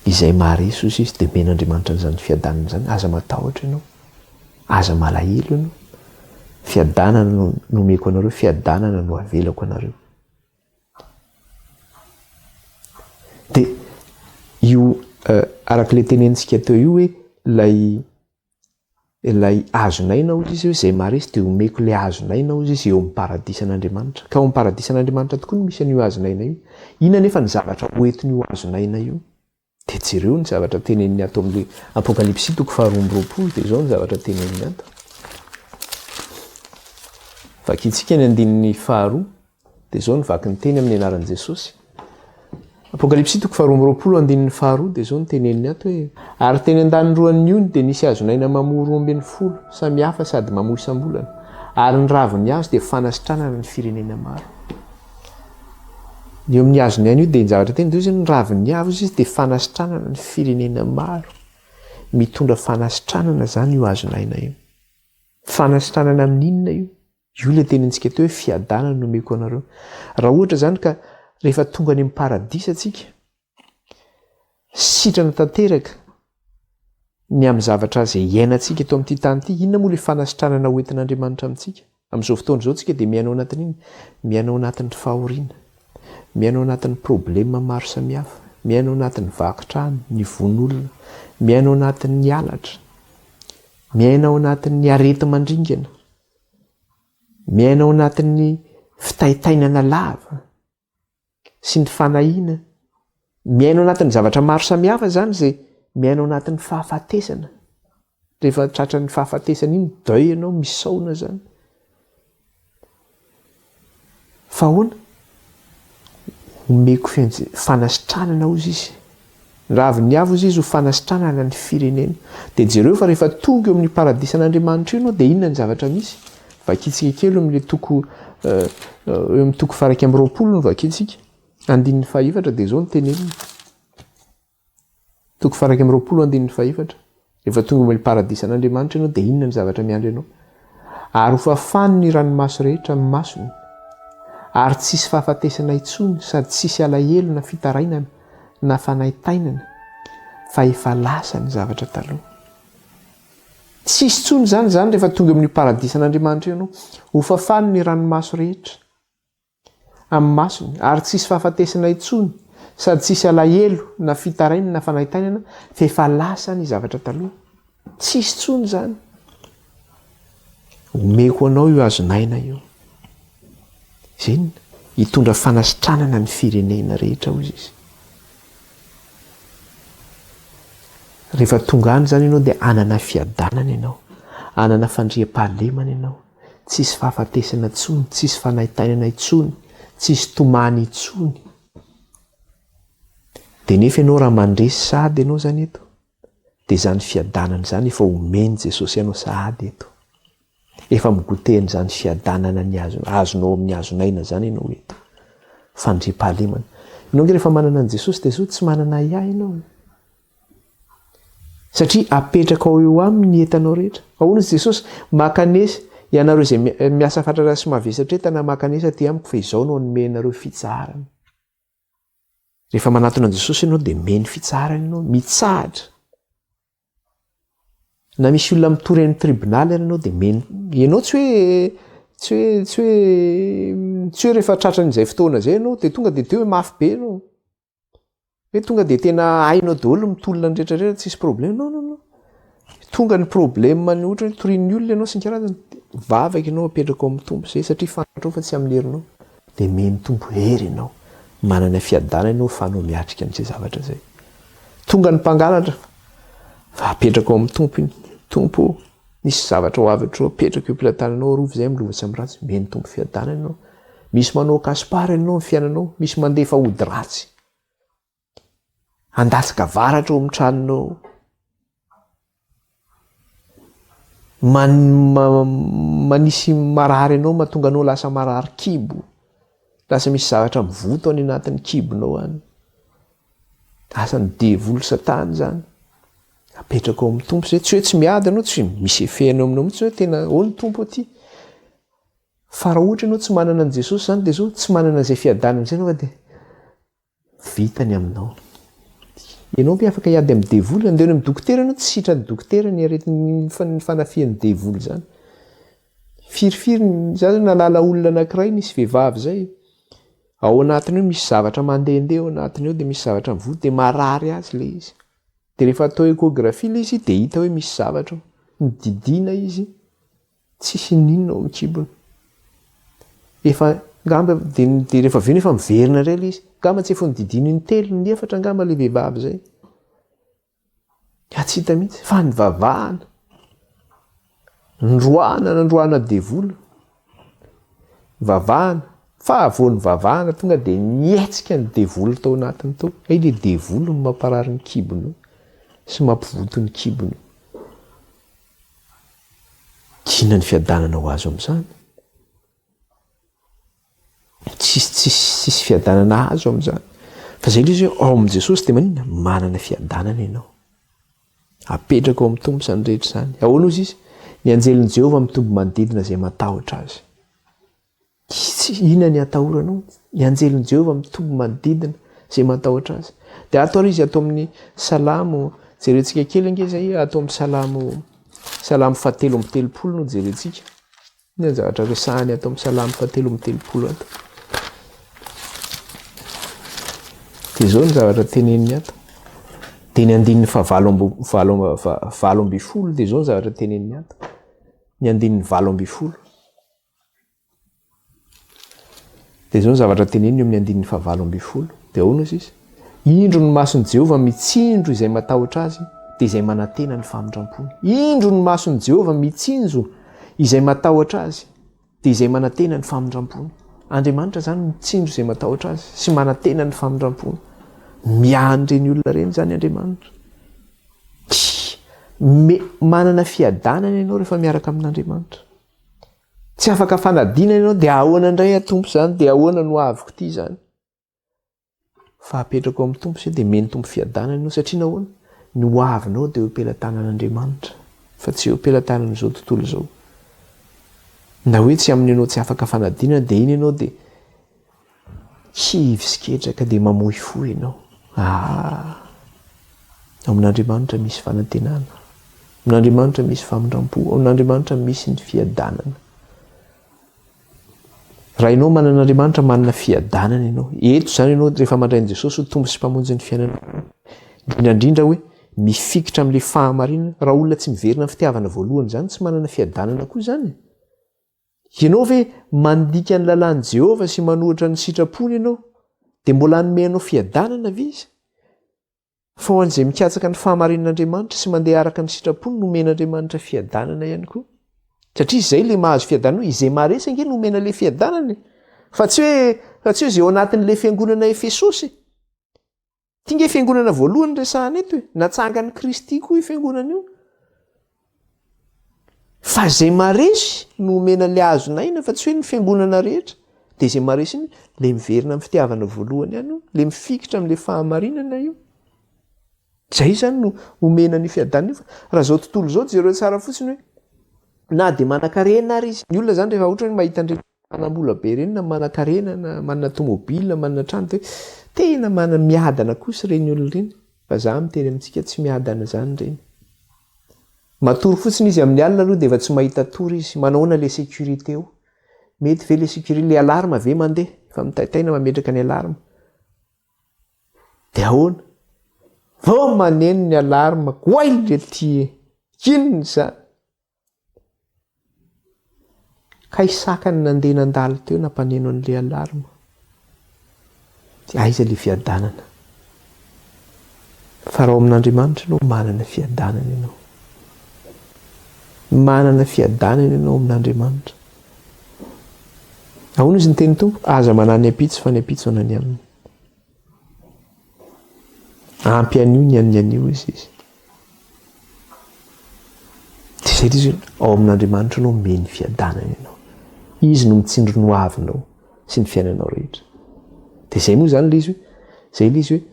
Izay maharesy hozy izy dia omen'Andriamanitra an'izany fiadanana izany. Aza matahotra ianao. Aza malahelo ianao. Fiadanana no nomeko anareo, fiadanana no avelako anareo. Dia io eh, araka ilay tenenintsika teo io hoe ilay ilay azon'aina hozy izy hoe izay maharesy dia omeko ilay azon'aina hozy izy eo amin'ny paradisan'Andriamanitra. Ka ao amin'ny paradisan'Andriamanitra tokoa no misy an'io azon'aina io. Inona anefa ny zavatra hoentin'io azon'aina io? Dia jereo ny zavatra teneniny ato amin'ilay Apokalypsy toko faharoa amby 20 dia izao ny zavatra teneniny ato. Vakintsika ny andininy faharoa dia izao ny vaky ny teny amin'ny anaran'i Jesosy. Apokalypsy toko faharoa amby 20 andininy faharoa dia izao ny teneniny ato hoe ary teny an-daniny roan'ny ony dia nisy hazon'aina mamoa 12 samy hafa sady mamoa isam-bolana ary ny ravin'ny hazo dia fanasitranana ny firenena maro. Ny eo amin'ny hazony ihany io dia ny zavatra tena izy ny ravin'ny hazo izy dia fanasitranana ny firenena maro. Mitondra fanasitranana izany io hazon'aina io. Fanasitranana amin'ny inona io? Io ilay tenintsika teo hoe fiadanana no omeko anareo. Raha ohatra izany ka rehefa tonga any amin'ny paradisa tsika, sitrana tanteraka ny amin'ny zavatra izay iainantsika eto amin'ity tany ity, inona moa ilay fanasitranana hoentin'Andriamanitra amintsika? Amin'izao fotoana izao tsika dia miaina ao anatin'inona? Miaina ao anatin'ny fahoriana. Miaina ao anatin'ny problema maro samihafa, miaina ao anatin'ny vaky trano, ny vono olona, miaina ao anatin'ny halatra, miaina ao anatin'ny areti-mandringana, miaina ao anatin'ny fitaitainana lava sy ny fanahiana, miaina ao anatin'ny zavatra maro samihafa izany izay miaina ao anatin'ny fahafatesana. Rehefa tratran'ny fahafatesana iny, deuil ianao, misaona izany. Fa ahoana? Omeko fanasitranana hozy izy. Ny ravin'ny avo hozy izy ho fanasitranana ny firenena. Dia jereo fa rehefa tonga eo amin'ny paradisan'Andriamanitra io ianao dia inona ny zavatra misy? Vakintsika kely eo amin'ilay toko eo amin'ny toko faha 21 no vakintsika. Andininy fahaefatra dia izao no teneniny. Toko faha 21 andininy fahefatra. Rehefa tonga amin'ny paradisan'Andriamanitra ianao dia inona ny zavatra miandry anao? Ary ho fafany ny ranomaso rehetra amin'ny masony, ary tsy hisy fahafatesana intsony sady tsy hisy alahelo na fitarainana na fanaintainana fa efa lasa ny zavatra taloha. Tsy hisy intsony izany izany rehefa tonga amin'io paradisan'Andriamanitra io ianao. Ho fafany ny ranomaso rehetra. Amin'ny masony, ary tsy hisy fahafatesana intsony, sady tsy hisy alahelo na fitarainana na fanaintainana, fa efa lasa ny zavatra taloha. Tsy hisy intsony izany. Omeko anao io hazon'aina io. Izay inona? Hitondra fanasitranana ny firenena rehetra, hoy izy. Rehefa tonga any izany ianao dia hanana fiadanana ianao, hanana fandriampahalemana ianao. Tsisy fahafatesana intsony, tsisy fanaintainana intsony, tsisy tomany intsony. Dia nefa ianao raha mandresy sahady ianao izany eto, dia izany fiadanana izany efa omen'i Jesosy anao sahady eto. Efa mi-goûter an'izany fiadanana ny azonao amin'ny hazon'aina izany ianao eto. Fandriampahalemana. Ianao ange rehefa manana an'i Jesosy dia zao tsy manana ahiahy ianao e. Satria apetrakao eo aminy ny entanao rehetra. Ahoana izy Jesosy? Makanesa, ianareo izay miasa fatratra sy mavesatra entana, makanesa aty amiko fa izao no hanome anareo fitsaharana. Rehefa manatona an'i Jesosy ianao dia meny fitsaharana ianao, mitsahatra. Na misy olona mitory any tribonaly ary ianao dia meny, ianao tsy hoe tsy hoe tsy hoe tsy hoe rehefa tratran'izay fotoana izay ianao dia tonga dia teo hoe mafy be ianao. Hoe tonga dia tena hainao daholo ny mitolona ny rehetra rehetra tsisy problème. Non non non. Tonga ny problème ny ohatra hoe torian'ny olona ianao sy ny karazany, vavaka ianao apetraka ao amin'ny Tompo izay satria fantatrao fa tsy amin'ny herinao. Dia omen'ny Tompo hery ianao, manana fiadanana ianao ahafahanao miatrika an'izay zavatra izay. Tonga ny mpangalatra fa apetraka ao amin'ny Tompo iny. Tompo ô, misy zavatra ho avy hatreo apetrako eo am-pelatananao, arovy izay amin'ny lova sy amin'ny ratsy. Omen'ny Tompo fiadanana ianao. Misy manao kaspar ianao amin'ny fiainanao, misy mandefa ody ratsy. Handatsaka varatra ao amin'ny tranonao. Man, manisy marary anao, mahatonga anao lasa marary kibo. Lasa misy zavatra mivoto any anatin'ny kibonao any. Asan'ny devoly satana izany. Apetraka ao amin'ny Tompo izay. Tsy hoe tsy miady ianao, tsy misy effet anao aminao mihitsy hoe tena ao ny Tompo aty. Fa raha ohatra ianao tsy manana an'i Jesosy izany dia zao tsy manana izay fiadanana izay ianao fa dia vita ny aminao. Ianao ve afaka hiady amin'ny devoly? Andeha any amin'ny dokotera ianao tsy sitran'ny dokotera ny aretin'ny ny fanafihan'ny devoly izany. Firifiry ny za zao nahalala olona anankiray nisy vehivavy izay ao anatiny ao misy zavatra mandehandeha ao anatiny ao dia misy zavatra mivoy dia marary azy ilay izy. Dia rehefa atao échographie ilay izy dia hita hoe misy zavatra ao. Nodidiana izy Tsisy n'inona ao amin'ny kibony. Efa ngamba dia dia rehefa avy eo nefa miverina indray ilay izy. Ngamba tsy efa nodidiana intelo, inefatra angamba ilay vehivavy izay. Ka tsy hita mihitsy fa nivavahana. Noroahana, nandroahana devoly. Nivavahana. Fa vao nivavahana tonga dia nihetsika ny devoly tao anatiny tao. Hay ilay devoly no mamparary ny kibony io sy mampivoto ny kibony io. Inona ny fiadanana ho azo amin'izany? Tsisy tsisy tsisy fiadanana azo amin'izany. Fa izay ilay izy hoe ao amin'i Jesosy dia maninona? Manana fiadanana ianao. Apetraka ao amin'ny Tompo izany rehetra izany. Ahoana hozy izy? Ny anjelin'i Jehovah mitombo manodidina izay matahotra azy. Tsy inona ny atahoranao? Ny anjelin'i Jehovah mitombo manodidina izay matahotra azy. Dia ato ary izy ato amin'ny Salamo, jerentsika kely ange izay ato amin'ny Salamo, Salamo fahatelo amby 30 no jerentsika. Inona ny zavatra resahany ato amin'ny Salamo fahatelo amby 30 ato? Dia izao ny zavatra teneniny ato. Dia ny andininy fahavalo amby valo 18 dia izao ny zavatra teneniny ato. Ny andininy 18. Dia izao ny zavatra teneniny eo amin'ny andininy fahavalo ambin'ny folo. Dia ahoana hozy izy? Indro ny mason'i Jehovah mitsinjo izay matahotra azy, dia izay manantena ny famindrampony. Indro ny mason'i Jehovah mitsinjo izay matahotra azy, dia izay manantena ny famindrampony. Andriamanitra izany mitsinjo izay matahotra azy sy manantena ny famindrampony. Miahy an'ireny olona ireny izany Andriamanitra. Manana fiadanana ianao rehefa miaraka amin'Andriamanitra. Tsy afaka fanadinana ianao dia ahoana indray aho Tompo izany dia ahoana no aviko ity izany? Fa apetrako amin'ny Tompo izay dia meny Tompo fiadanana ianao satria nahoana? Ny ho avinao dia eo am-pelatanan'Andriamanitra fa tsy eo am-pelatanan'izao tontolo izao. Na hoe tsy amin'ny ianao tsy afaka fanadinana dia iny ianao dia Kivy sy ketraka dia mamoy fo ianao. Aa! Ao amin'Andriamanitra misy fanantenana. Ao amin'Andriamanitra misy famindram-po. Ao amin'Andriamanitra misy ny fiadanana. Raha ianao manana Andriamanitra, manana fiadanana ianao. Eto izany ianao rehefa mandray an'i Jesosy ho Tompo sy Mpamonjy ny fiainanao. Indrindra indrindra hoe mifikitra amin'ilay fahamarinana. Raha olona tsy miverina amin'ny fitiavana voalohany izany, tsy manana fiadanana koa izany. Ianao ve mandika ny lalàn'i Jehovah sy manohitra ny sitrapony ianao, dia mbola hanome anao fiadanana ve izy? Fa ho an'izay mikatsaka ny fahamarinan'Andriamanitra sy mandeha araka ny sitrapony no omen'Andriamanitra fiadanana ihany koa. Satria izay ilay mahazo fiadanana, izay maharesy ange no omena ilay fiadanana e. Fa tsy hoe fa tsy hoe izay ao anatin'ilay fiangonana Efesosy. Ity nge fiangonana voalohany resahana eto e. Natsangan'i Kristy koa io fiangonana io. Fa izay maresy no omena ilay hazon'aina fa tsy hoe ny fiangonana rehetra. Dia izay maresy iny, ilay miverina amin'ny fitiavana voalohany ihany io, ilay mifikitra amin'ilay fahamarinana io. Izay izany no omena an'io fiadanana io. Fa raha izao tontolo izao jereo tsara fotsiny hoe na dia manankarena ary izy, ny olona izany rehefa ohatra hoe mahita an'ireny Manam-bola be ireny na manankarena na manana tomobile, manana trano dia tena mana miadana kosa ireny olona ireny. Fa za miteny amintsika tsy miadana izany ireny. Matory fotsiny izy amin'ny alina aloha dia efa tsy mahita tory izy. Manahoana le sécurité eo? Mety ve le sécurité, le alarme ve mandeha? Efa mitaitaina mametraka ny alarme. Dia ahoana? Vao maneno ny alarme, goay le ty e! Inona izany? Kay sakany nandeha nandalo teo nampaneno an'ilay alarme. Dia aiza ilay fiadanana? Fa raha ao amin'Andriamanitra ianao, manana fiadanana ianao. Manana fiadanana ianao amin'Andriamanitra. Ahoana izy ny tenin'ny Tompo? Aza manahy ny ampitso fa ny ampitso hanany aminy. Ampy an'io ny an'ny an'io izy izy. Dia izay ilay izy hoe ao amin'Andriamanitra ianao omeny fiadanana ianao. Izy no mitsindro ny hoavinao sy ny fiainanao rehetra. Dia izay moa izany ilay izy hoe, izay ilay izy hoe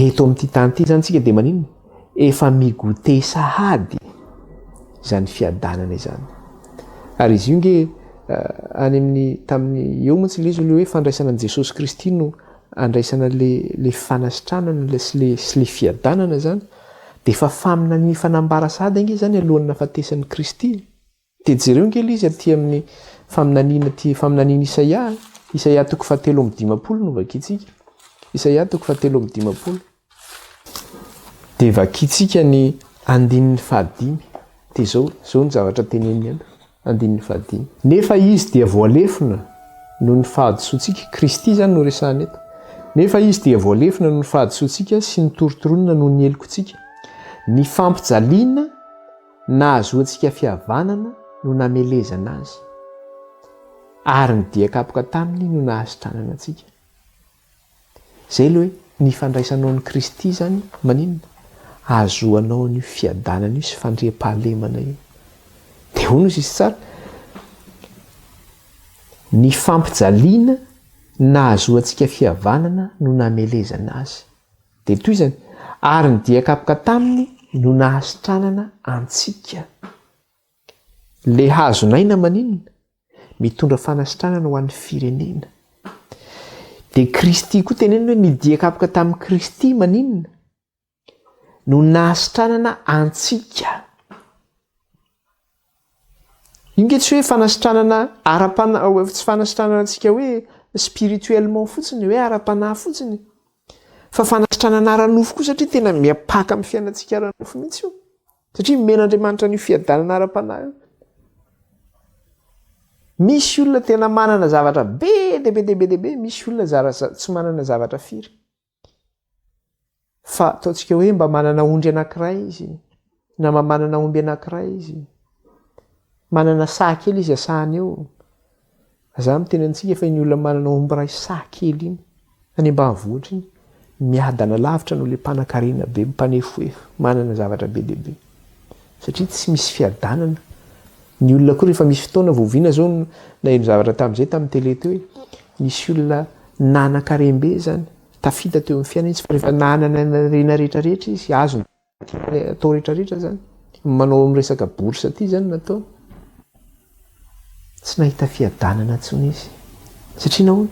eto amin'ity tany ity izany tsika dia maninona? Efa mi-goûter sahady izany fiadanana izany. Ary izy io nge any amin'ny tamin'ny eo mantsy ilay izy ilay hoe fandraisana an'i Jesosy Kristy no andraisana le le fanasitranana le sy le sy le fiadanana izany. Dia efa faminania efa nambara sahady ange izany alohan'ny nahafatesan'i Kristy. Dia jereo ange ilay izy aty amin'ny faminaniana aty faminanian'i Isaia, Isaia toko fahatelo amby dimampolo no vakintsika. Isaia toko fahatelo amby dimampolo. Dia vakintsika ny andininy fahadimy. Dia izao, izao ny zavatra teneniny any, andininy fahadimy. Nefa izy dia voalefona noho ny fahadisoantsika, Kristy izany no resahana eto. Nefa izy dia voalefona noho ny fahadisoantsika sy notorontoronina noho ny helokontsika. Ny fampijaliana Nahazoantsika fihavanana no namelezana azy, ary ny dia kapoka taminy no nahasitranana antsika. Izay ilay hoe ny fandraisanao an'i Kristy izany maninona? Ahazoanao an'io fiadanana io sy fandriampahalemana io. Dia hono izy tsara, ny fampijaliana nahazoantsika fihavanana no namelezana azy. Dia tohizany, Ary ny dia kapoka taminy no nahasitranana antsika. Le hazon'aina maninona? Mitondra fanasitranana ho an'ny firenena. Dia Kristy koa tenenina hoe ny dia kapoka tamin'i Kristy maninona? No nahasitranana antsika. Io nge tsy hoe fanasitranana ara-pana, tsy fanasitranana antsika hoe spirituellement fotsiny, hoe ara-panahy fotsiny, fa fanasitranana ara-nofo koa satria tena miapaka amin'ny fiainantsika ara-nofo mihitsy io. Satria omen'Andriamanitra an'io fiadanana ara-panahy io. Misy olona tena manana zavatra be dia be dia be dia be, misy olona zara tsy manana zavatra firy. Fa ataontsika hoe mba manana ondry anankiray izy, na mba manana omby anankiray izy, manana saha kely izy asahany eo. Za miteny antsika fa iny olona manana omby iray saha kely iny, any ambanivohitra iny, miadana lavitra noho ilay mpanankarena be, mpanefoefo, manana zavatra be dia be. Satria tsy misy fiadanana. Ny olona koa rehefa misy fotoana vao oviana zao no naheno zavatra tamin'izay tamin'ny télé teo hoe nisy olona nanan-karem-be zany, tafita teo amin'ny fiainana izy fa rehefa nanana ny harena rehetra rehetra izy, azony atao rehetra rehetra zany, manao amin'ny resaka bourse aty zany nataony, tsy nahita fiadanana intsony izy. Satria nahoana?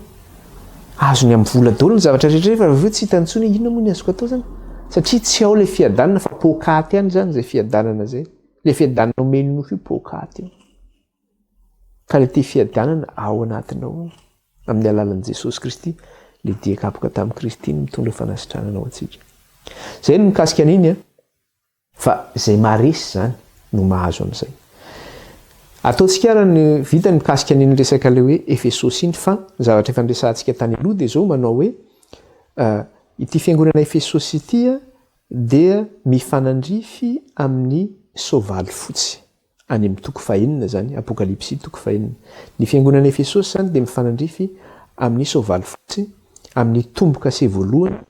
Azony amin'ny vola daholo ny zavatra rehetra rehetra fa avy eo tsy hitany intsony hoe inona moa ny azoko atao zany. Satria tsy ao ilay fiadanana fa poakaty ihany zany izay fiadanana izay. Ilay fiadanana omen'ny nofo io poakaty io. Ka ilay ity fiadanana ao anatinao amin'ny alalan'i Jesosy Kristy, ilay dia kapoka tamin'i Kristy no mitondra fanasitranana ho antsika. Izay no mikasika an'iny an. Fa izay maharesy izany no mahazo an'izay. Ataontsika ary ny vita ny mikasika an'iny resaka ilay hoe Efesosy iny fa ny zavatra efa niresahantsika tany aloha dia izao manao hoe ity fiangonana Efesosy ity dia mifanandrify amin'ny soavaly fotsy any amin'ny toko fahenina izany, Apokalypsy toko fahenina. Ny fiangonana Efesosy izany dia mifanandrify amin'ny soavaly fotsy amin'ny tombo-kase voalohany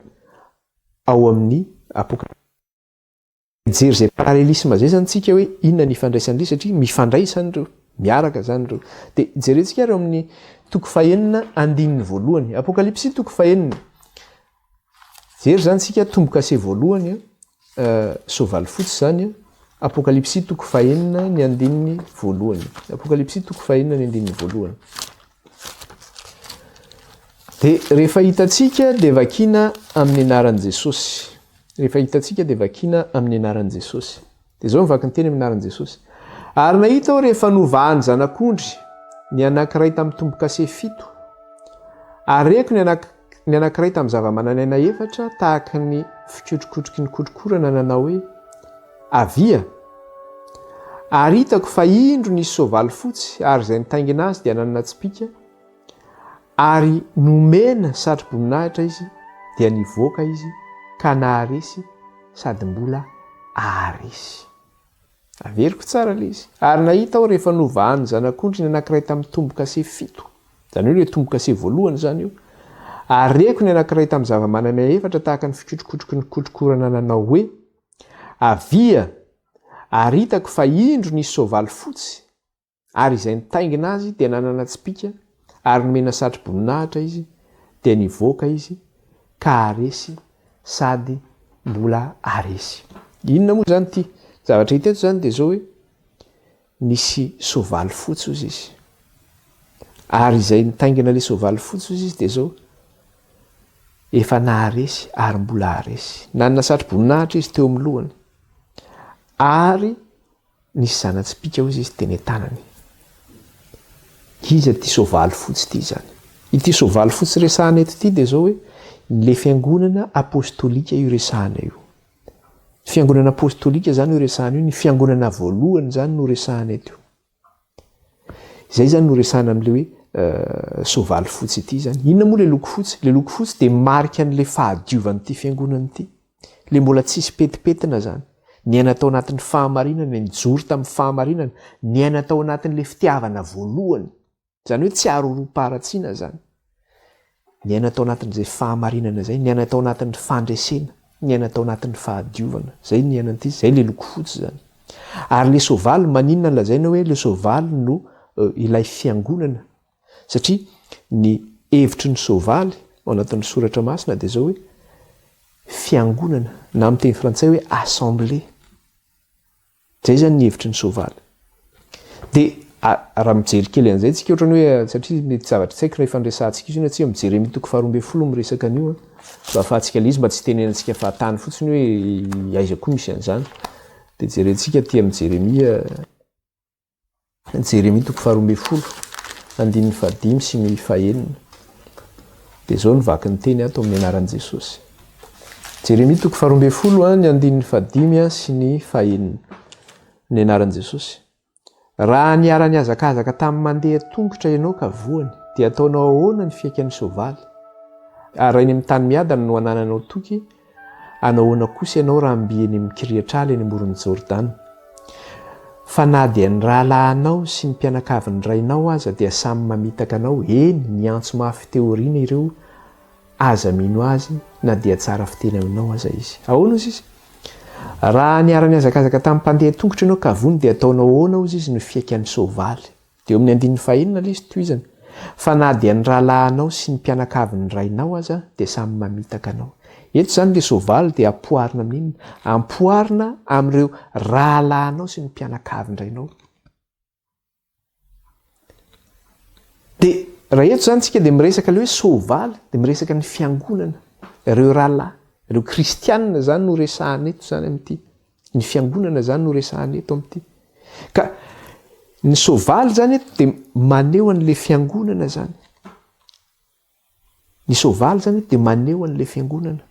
ao amin'ny Apokalypsy. Hijery izay parallélisme izay izany tsika hoe inona ny ifandraisan'ireo satria mifandray izany ireo, miaraka izany ireo. Dia jerentsika ary ao amin'ny toko fahenina andininy voalohany. Apokalypsy toko fahenina. Jery izany tsika tombo-kase voalohany, soavaly fotsy izany. Apokalypsy toko fahenina ny andininy voalohany. Apokalypsy toko fahenina ny andininy voalohany. Dia rehefa hitantsika dia vakiana amin'ny anaran'i Jesosy. Rehefa hitantsika dia vakiana amin'ny anaran'i Jesosy. Dia izao ny vakin-teny amin'ny anaran'i Jesosy. Ary nahita aho rehefa novahan'ny zanak'ondry ny anankiray tamin'ny tombo-kase fito. Ary reko ny anak ny anankiray tamin'ny zava-manan'aina efatra tahaka ny fikotrokotroky ny kotrokorana nanao hoe, Avia! Ary hitako fa indro nisy soavaly fotsy, ary izay nitaingina azy dia nanana tsipìka, ary nomena satroboninahitra izy, dia nivoaka izy ka naharesy sady mbola haharesy. Averiko tsara ilay izy. Ary nahita aho rehefa novahan'ny Zanak'ondry ny anankiray tamin'ny tombo-kase fito. Izany hoe ilay tombo-kase voalohany izany io. Ary reko ny anankiray tamin'ny zava-manan'aina efatra tahaka ny fikotrokotroky ny kotrokorana nanao hoe, Avia! Ary hitako fa indro nisy soavaly fotsy, ary izay nitaingina azy dia nanana tsipìka, ary nomena satroboninahitra izy, dia nivoaka izy ka haharesy sady mbola haharesy. Inona moa izany ity? Ny zavatra hita eto izany dia izao hoe, nisy soavaly fotsy hozy izy. Ary izay nitaingina ilay soavaly fotsy hozy izy dia izao, efa naharesy ary mbola haharesy. Nanana satroboninahitra izy teo amin'ny lohany. Ary nisy zana-tsipìka hozy izy teny an-tanany. Iza ity soavaly fotsy ity izany? Ity soavaly fotsy resahana eto ity dia izao hoe, ilay fiangonana apostolika io resahana io. Fiangonana apostolika izany io resahana io, ny fiangonana voalohany izany no resahana eto io. Izay izany no resahana amin'ilay hoe soavaly fotsy ity izany. Inona moa ilay loko fotsy? Ilay loko fotsy dia marika an'ilay fahadiovan'ity fiangonana ity. Ilay mbola tsisy petipetina izany. Niaina tao anatin'ny fahamarinana, nijoro tamin'ny fahamarinana, niaina tao anatin'ilay fitiavana voalohany. Izany hoe tsy aroroam-paharatsiana izany. Niaina tao anatin'izay fahamarinana izay, niaina tao anatin'ny fandresena, niaina tao anatin'ny fahadiovana. Izay ny niainan'ity, izay ilay loko fotsy izany. Ary ilay soavaly, maninona no lazaina hoe ilay soavaly no ilay fiangonana? Satria ny hevitry ny soavaly ao anatin'ny soratra masina dia izao hoe fiangonana, na amin'ny teny frantsay hoe assemblée. Zay zany ny hevitry ny soavaly. De raha mijery kely an'izay tsika ohatrany hoe satria mety zavatra tsy haiko raha efa niresahantsika izy io na tsia, mijery Jeremia toko faharoa ambin'ny folo miresaka an'io an, mba ahafahantsika ilay izy mba tsy hitenenantsika fahatany fotsiny hoe aiza koa misy an'izany. De jerentsika aty amin'ny Jeremia, Jeremia toko faharoa ambin'ny folo, andininy fahadimy sy ny fahenina. Dia izao no vaky ny teny ato amin'ny anaran'i Jesosy. Jeremia toko faharoambinifolo ny andininy fahadimy sy ny fahenina. Ny anaran'i Jesosy. Raha niara-nihazakazaka tamin'ny mandeha tongotra ianao ka voany, dia ataonao ahoana ny fiaikan'ny soavaly? Ary raha eny amin'ny tany miadana no anananao toky, hanao ahoana kosa ianao raha mby eny amin'ny kirihatr'ala eny amoron'i Jordana? Fa na dia ny rahalahinao sy ny mpianakavin'ny rainao aza dia samy mamitaka anao, eny, niantso mafy teo aoriana ireo Aza mino azy na dia tsara fiteny aminao aza izy. Ahoana hozy izy? Raha niara-nihazakazaka tamin'ny mpandeha tongotra ianao ka vono dia ataonao ahoana hozy izy no fiaikan'ny soavaly? Dia eo amin'ny andininy fahenina ilay izy tohizana. Fa na dia ny rahalahinao sy ny mpianakavin'ny rainao aza dia samy mamitaka anao. Eto izany ilay soavaly dia ampoharina amin'inona? Ampoharina amin'ireo rahalahinao sy ny mpianakavin-drainao. Dia raha eto izany tsika dia miresaka ilay hoe soavaly, dia miresaka ny fiangonana, ireo rahalahy, ireo kristianina izany no resahana eto izany amin'ity. Ny fiangonana izany no resahana eto amin'ity. Ka ny soavaly izany eto dia maneho an'ilay fiangonana izany. Ny soavaly izany dia maneho an'ilay fiangonana.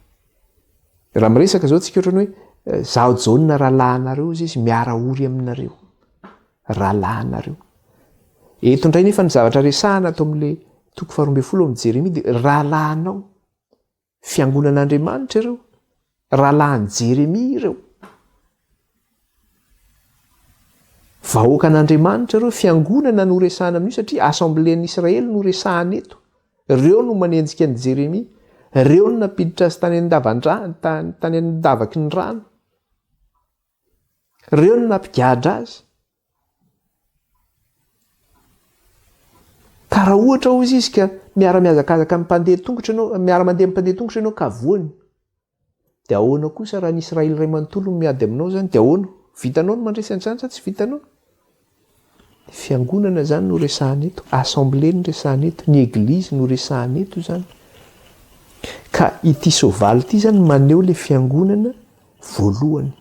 Raha miresaka izao tsika ohatran'ny hoe zaho Jaona rahalahinareo izy izy miara-ory aminareo. Rahalahinareo. Eto indray nefa ny zavatra resahana ato amin'ilay toko faharoambinifolo amin'ny Jeremia dia rahalahinao. Fiangonan'Andriamanitra ireo. Rahalahin'i Jeremia ireo. Vahoakan'Andriamanitra ireo, fiangonana no resahana amin'io satria assembléen'ny Israely no resahana eto. Ireo no manenjika an'i Jeremia. Ireo no nampiditra azy tany an-davan-drano, tany, tany an-davaky ny rano. Ireo no nampigadra azy. Ka raha ohatra hozy izy ka miara-mihazakazaka amin'ny mpandeha tongotra ianao, miara-mandeha amin'ny mpandeha tongotra ianao ka voany. Dia ahoana kosa raha ny Israely iray manontolo no miady aminao izany? Dia ahoana? Vitanao ny mandresy an'izany sa tsy vitanao? Ny fiangonana izany no resahana eto, assemblée no resahana eto, ny eglizy no resahana eto izany. Ka ity soavaly ity izany maneho ilay fiangonana voalohany.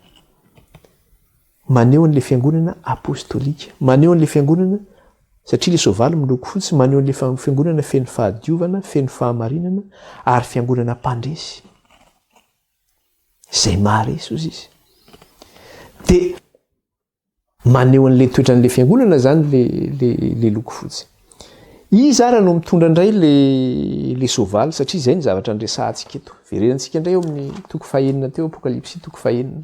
Maneho an'ilay fiangonana apostolika. Maneho an'ilay fiangonana, satria ilay soavaly miloko fotsy, maneho an'ilay fiangonana feno fahadiovana, feno fahamarinana, ary fiangonana mpandresy. Izay maharesy, hozy izy. Dia maneho an'ilay toetran'ilay fiangonana izany ilay loko fotsy. Iza ara no mitondra indray le le soavaly satria izay ny zavatra niresahantsika eto. Verenantsika indray eo amin'ny toko fahenina teo, Apokalypsy toko fahenina.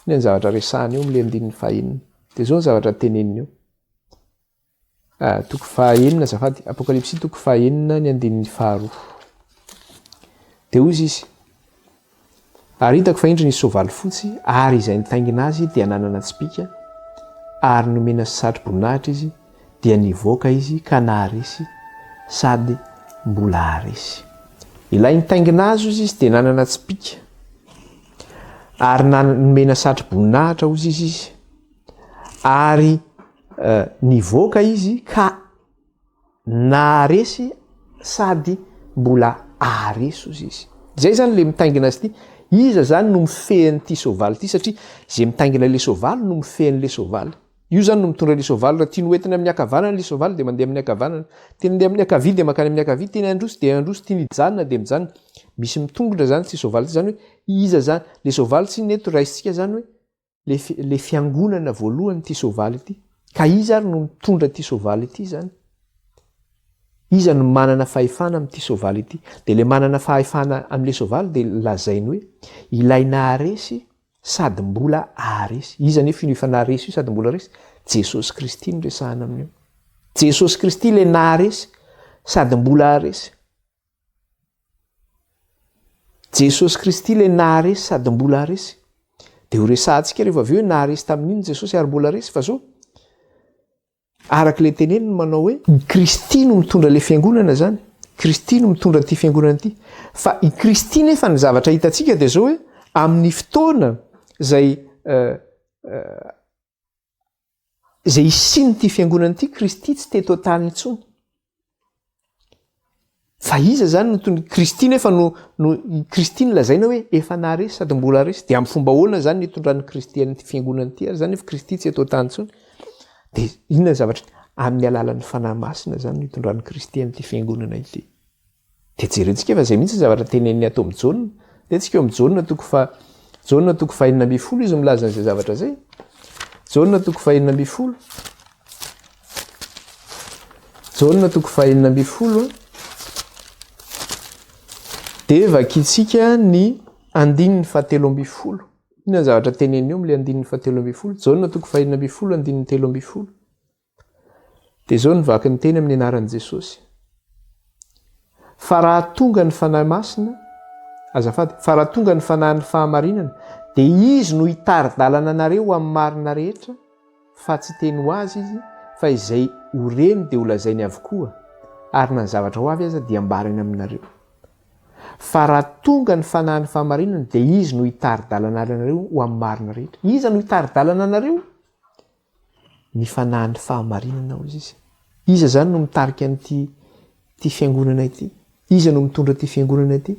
Inona ny zavatra resahana eo amin'ilay andininy fahenina? Dia izao ny zavatra teneniny eo. Ah, toko fahenina azafady, Apokalypsy toko fahenina ny andininy faharoa. Dia hoy izy, Ary hitako fa indro nisy soavaly fotsy, ary izay nitaingina azy dia nanana tsipìka, ary nomena satroboninahitra izy, dia nivoaka izy ka naharesy sady mbola haharesy. Ilay nitaingina azy, hozy izy, dia nanana tsipìka, ary nomena satroboninahitra, hozy izy, izy, ary nivoaka izy ka Naharesy sady mbola aharesy ozy izy. Zay zany le mitaingina azy ity. Iza zany no mifehy an'ity soavaly ity satria ze mitaingina le soavaly no mifehy an'le soavaly. Io zany no mitondra le soavaly. Raha tiany hoentina amin'ny ankavanana le soavaly dia mandeha amin'ny ankavanana. Tiany handeha amin'ny ankavia dia mankany amin'ny ankavia, tiany handroso dia handroso, tiany hijanona dia mijanona. Misy mitongona zany ity soavaly ity zany hoe iza zany le soavaly tsinona eto raisintsika zany hoe Le le fiangonana voalohany ity soavaly ity. Ka iza ary no mitondra ity soavaly ity izany? Iza no manana fahefana amin'ity soavaly ity? Dia le manana fahefana amin'le soavaly dia lazainy hoe ilay naharesy sady mbola aharesy. Iza nefa io efa naharesy io sady mbola resy? Jesosy Kristy no resahana amin'io. Jesosy Kristy ilay naharesy sady mbola aharesy. Jesosy Kristy ilay naharesy sady mbola haresy. Dia ho resahantsika rehefa avy eo hoe naharesy tamin'inona Jesosy ary mbola resy fa zao araka ilay teneniny manao hoe i Kristy no mitondra ilay fiangonana zany. Kristy no mitondra ity fiangonana ity. Fa i Kristy nefa ny zavatra hitantsika dia zao hoe amin'ny fotoana izay euh, euh, Izay hisian'ity fiangonana ity, Kristy tsy teto an-tany intsony. Fa iza izany no tony Kristy nefa no no Kristy no lazaina hoe efa naharesy sady mbola resy. Dia amin'ny fomba ahoana izany no itondran'i Kristy an'ity fiangonana ity ary izany nefa Kristy tsy eto an-tany intsony? Dia inona ny zavatra amin'ny alalan'ny Fanahy Masina izany no itondran'i Kristy an'ity fiangonana ity. Dia jerentsika fa izay mihitsy ny zavatra teneniny ato amin'i Jaona. Dia tsika eo amin'i Jaona toko faha Jaona toko faha 16 izy milaza an'izay zavatra izay. Jaona toko faha 16. Jaona toko faha 16. Dia vakintsika ny andininy faha 13. Inona ny zavatra teneniny eo amin'ilay andininy faha 13? Jaona toko faha 16 andininy 13. Dia izao no vaky ny teny amin'ny anaran'i Jesosy. Fa raha tonga ny Fanahy Masina, azafady, fa raha tonga ny Fanahin'ny fahamarinana, dia Izy no hitari-dalana anareo ho amin'ny marina rehetra, fa tsy teny ho azy Izy, fa izay ho reny dia holazainy avokoa, ary na ny zavatra ho avy aza dia hambarany aminareo. Fa raha tonga ny Fanahin'ny fahamarinana, dia Izy no hitari-dalana anareo ho amin'ny marina rehetra. Iza no hitari-dalana anareo? Ny fanahin'ny fahamarinana hozy izy. Iza izany no mitarika an'ity ity fiangonana ity? Iza no mitondra ity fiangonana ity?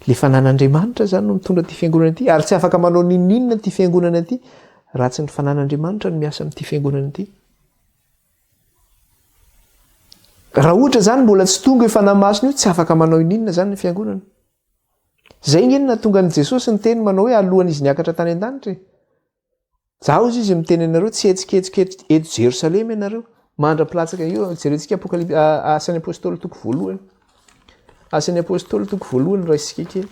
Le fanan'Andriamanitra izany no mitondra ity fiangonana ity ary tsy afaka manao n'inon'inona ity fiangonana ity raha tsy ny fanan'Andriamanitra no miasa amin'ity fiangonana ity. Raha ohatra izany mbola tsy tonga io fanahy masina io, tsy afaka manao ininona izany ny fiangonana. Izay nge no nahatonga an'i Jesosy niteny manao hoe alohan'izy niakatra tany an-danitra e. Zaho hozy izy miteny anareo tsy hihetsiketsika eto eto Jerosalema ianareo mandra-pilatsaka io jerentsika Apokalypsy Asan'ny Apostoly toko voalohany. Asan'ny Apostoly toko voalohany raisika kely.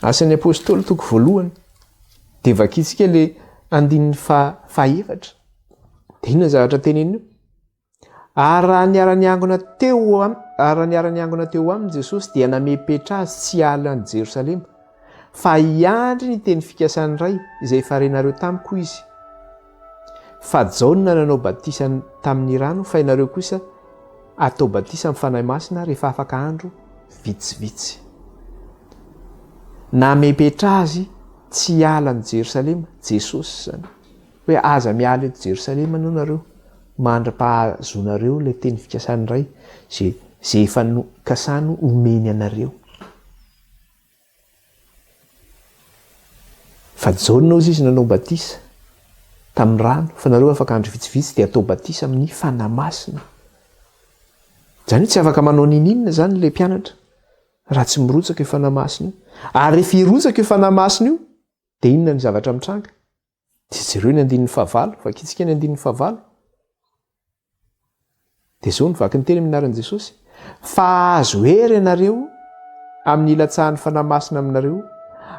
Asan'ny Apostoly toko voalohany. Dia vakintsika le andininy fa fahaefatra. Dia inona zavatra teneniny io? Ary raha niara-niangona teo am, ary raha niara-niangona teo aminy Jesosy, dia namepetra azy tsy hiala an'i Jerosalema, fa hiandry ny teny fikasan'ny Ray, izay efa renareo tamiko Izy. Fa Jaona nanao batisa tamin'ny rano, fa ianareo kosa atao batisa amin'ny Fanahy Masina rehefa afaka andro vitsivitsy. Namepetra azy tsy hiala an'i Jerosalema Jesosy izany. Hoe aza miala eto Jerosalema aloha nareo mandra-pahazonareo ilay teny fikasan'ny Ray izay izay efa nokasany homeny anareo. Fa Jaona hozy izy nanao batisa tamin'ny rano, fa nareo afaka andro vitsivitsy dia atao batisa amin'ny Fanahy Masina. Izany hoe tsy afaka manao ninininona izany ilay mpianatra raha tsy mirotsaka io Fanahy Masina io. Ary rehefa hirotsaka io Fanahy Masina io dia inona ny zavatra mitranga? Dia jereo ny andininy fahavalo, vakintsika ny andininy fahavalo. Dia izao ny vaky ny teny amin'ny anaran'i Jesosy. Fa hahazo hery ianareo amin'ny hilatsahan'ny Fanahy Masina aminareo,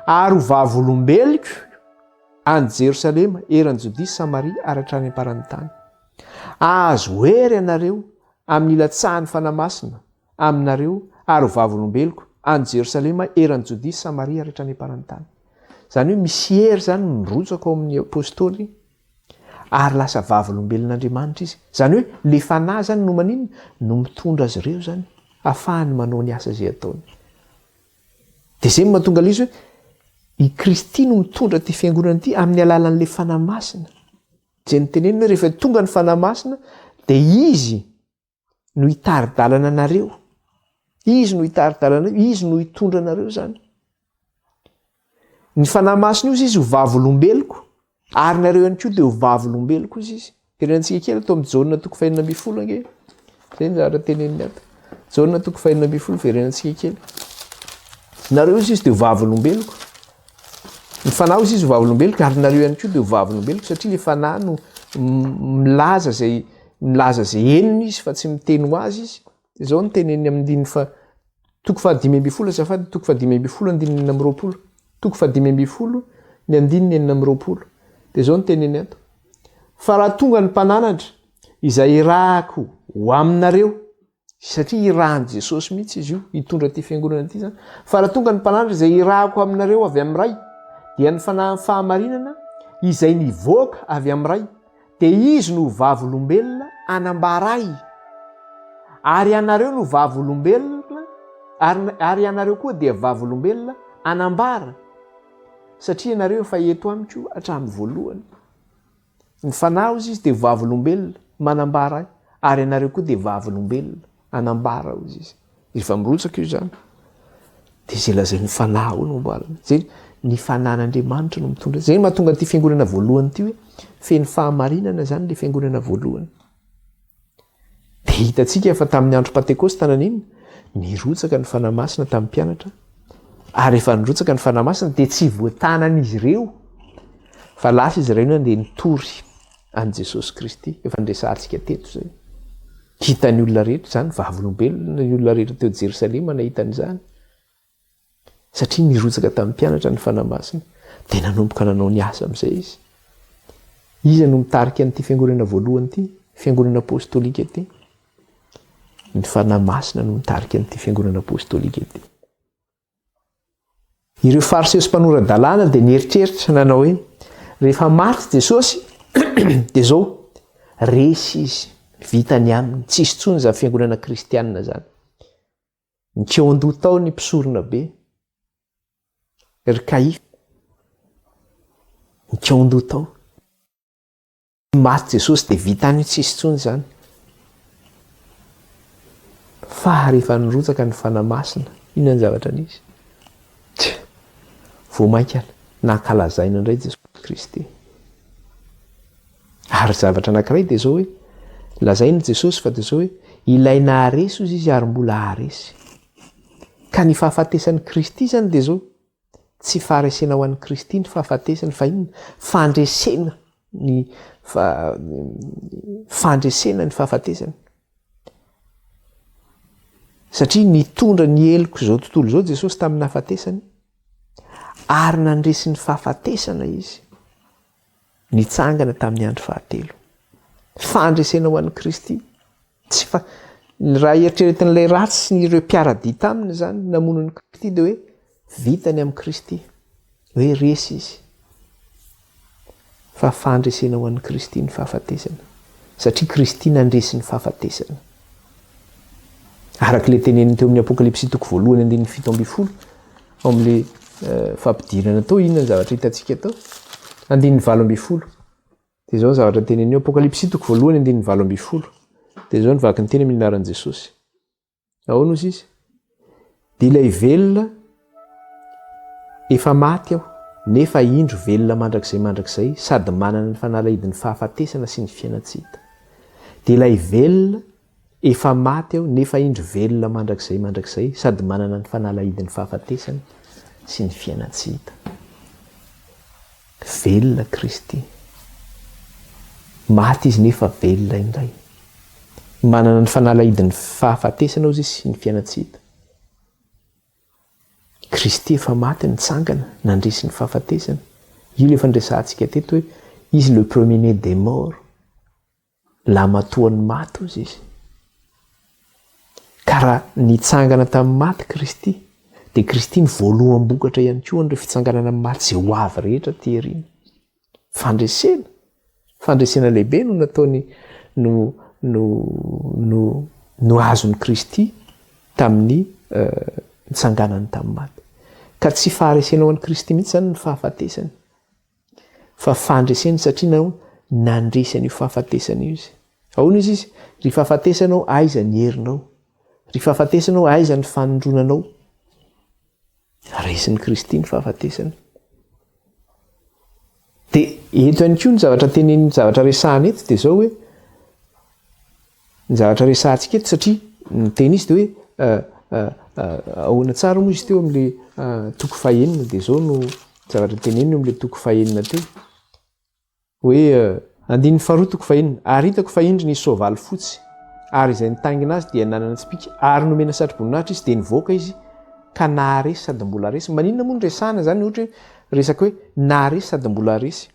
ary ho vavolombeloko any Jerosalema, eran'i Jodia sy Samaria ary hatrany am-paran'ny tany. Hahazo hery ianareo amin'ny hilatsahan'ny Fanahy Masina aminareo ary ho vavolombeloko any Jerosalema, eran'i Jodia sy Samaria ary hatrany am-paran'ny tany. Izany hoe misy hery izany mirotsaka ao amin'ny apostoly ary lasa vavolombelon'Andriamanitra izy. Izany hoe le fanahy izany no maninona? No mitondra azy ireo izany, afahany manao ny asa izay ataony. Dia izay no mahatonga ilay izy hoe i Kristy no mitondra ity fiangonana ity amin'ny alalan'ilay fanahy masina. Izay noteneniny hoe rehefa tonga ny fanahy masina dia izy no hitari-dalana anareo. Izy no hitari-dalana anareo, Izy no hitondra anareo izany. Ny Fanahy Masina io izy ho vavolombeloko, ary nareo ihany koa dia ho vavolombeloko izy izy. Tenenantsika kely ato amin'ny Jaona toko fahenina ambin'ny folo ange. Izay ny zavatra teneniny ato. Jaona toko fahenina ambin'ny folo verenantsika kely. Nareo izy izy dia ho vavolombeloko. Ny Fanahy izy izy ho vavolombeloko, ary nareo ihany koa dia ho vavolombeloko satria le Fanahy no milaza izay Milaza izay henony izy fa tsy miteny ho azy izy. Izao no teneniny amin'ny andininy faha toko fahadimy ambin'ny folo azafady, toko fahadimy ambin'ny folo andininy 26. Toko fahadimy ambin'ny folo ny andininy 26. Dia izao no teneniny ato. Fa raha tonga ny mpananatra izay irahako ho aminareo, Satria irahan'i Jesosy mihitsy izy io hitondra ity fiangonana ity izany. Fa raha tonga ny mpanandro izay irahako aminareo avy amin'ny Ray, dia ny fanahin'ny fahamarinana izay nivoaka avy amin'ny Ray, dia izy no vavolombelona hanambara ahy. Ary ianareo no vavolombelona, ary, ary ianareo koa dia vavolombelona hanambara, satria ianareo efa eto amiko hatramin'ny voalohany. Ny Fanahy, hozy izy, dia vavolombelona, manambara ahy, ary ianareo koa dia vavolombelona, hanambara, hozy izy. Rehefa mirotsaka io izany, dia izay lazain'ny Fanahy ao no ambarany. Izay ny Fanahin'Andriamanitra no mitondra. Izay no mahatonga ity fiangonana voalohany ity hoe feno fahamarinana izany ilay fiangonana voalohany. Dia hitantsika fa tamin'ny andro Pantekosta naninona? Nirotsaka ny Fanahy Masina tamin'ny mpianatra, ary rehefa nirotsaka ny Fanahy Masina dia tsy voatanan'izy ireo fa lasa izy ireo nandeha nitory an'i Jesosy Kristy. Efa niresahantsika teto izay. Hitan'ny olona rehetra izany, vavolombelona ny olona rehetra teo Jerosalema nahita an'izany. Satria nirotsaka tamin'ny mpianatra ny Fanahy Masina, dia nanomboka nanao ny asa amin'izay izy. Iza no mitarika an'ity fiangonana voalohany ity, fiangonana apostolika ity? Ny Fanahy Masina no mitarika an'ity fiangonana apostolika ity. Ireo Fariseo sy mpanora-dalàna dia nieritreritra nanao hoe, rehefa maty Jesosy, dia izao, resy izy, vita ny aminy, tsisy intsony izany fiangonana kristianina izany. Nikaon-doha tao ny mpisorona be, ry Kaifa. Nikaon-doha tao. Maty Jesosy dia vita any tsisy intsony izany. Fa rehefa nirotsaka ny Fanahy Masina, inona ny zavatra nisy? Vao mainka nankalazaina indray Jesosy Kristy. Ary zavatra anankiray dia izao hoe, lazain'i Jesosy fa dia izao hoe, ilay naharesy hozy izy ary mbola haharesy. Ka ny fahafatesan'i Kristy izany dia izao, tsy faharesena ho an'i Kristy ny fahafatesany fa inona? Fandresena ny fandresena ny fahafatesana. Satria nitondra ny heloko izao tontolo izao Jesosy tamin'ny nahafatesany ary nandresy ny fahafatesana izy. Nitsangana tamin'ny andro fahatelo. Fandresena ho an'i Kristy. Tsy fa ny raha eritreretin'ilay ratsy sy ireo mpiara-dia taminy izany namono an'i Kristy dia hoe vita ny amin'i Kristy. Hoe resy izy. Fa fandresena ho an'i Kristy ny fahafatesana. Satria Kristy nandresy ny fahafatesana. Araka ilay teneniny teo amin'ny Apokalypsy toko voalohany andininy 17 ao amin'ilay eh, fampidirana tao, inona ny zavatra hitantsika tao? Andininy 18. Dia izao ny zavatra teneniny eo, Apokalypsy toko voalohany andininy 18. Dia izao ny vaky ny teny amin'ny anaran'i Jesosy. Ahoana ozy izy? Dia ilay velona efa maty aho, nefa indro velona mandrakizay mandrakizay, sady manana ny fanalahidin'ny fahafatesana sy ny fiainan-tsy hita. Dia ilay velona Efa maty aho, nefa indro velona mandrakizay mandrakizay, sady manana ny fanalahidin'ny fahafatesana sy ny fiainan-tsy hita. Velona Kristy. Maty Izy nefa velona indray. Manana ny fanalahidin'ny fahafatesana hozy Izy sy ny fiainan-tsy hita. Kristy efa maty, nitsangana, nandresy ny fahafatesana. Io ilay efa niresahantsika teto hoe Izy le premier-né des morts. Lahimatoan'ny maty hozy izy. Ka raha nitsangana tamin'ny maty Kristy, dia Kristy no voaloham-bokatra ihany koa an'ireo fitsanganana amin'ny maty izay ho avy rehetra aty aoriana. Fandresena, fandresena lehibe no nataony no no no no azon'i Kristy tamin'ny eh, nitsanganany tamin'ny maty. Ka tsy faharesena ho an'i Kristy mihitsy izany ny fahafatesany. Fa fandreseny satria nahoana? Nandresy an'io fahafatesana io izy. Ahoana izy izy? Ry fahafatesana ô, aiza ny herinao? Ry fahafatesana ô, aiza ny fanindronanao? Resin'i Kristy ny fahafatesana. Dia eto ihany koa ny zavatra tenenin'ny zavatra resahana eto dia izao hoe Ny zavatra resahantsika eto satria ny teny izy dia hoe ahoana tsara moa izy teo amin'ilay toko fahenina dia izao no zavatra teneniny eo amin'ilay toko fahenina teo hoe andininy faharoa toko fahenina ary hitako fa indro nisy soavaly fotsy ary izay nitaingina azy dia nanana tsipìka ary nomena satroboninahitra izy dia nivoaka izy ka naharesy sady mbola resy. Maninona moa no resahana izany ohatra hoe resaka hoe naharesy sady mbola resy?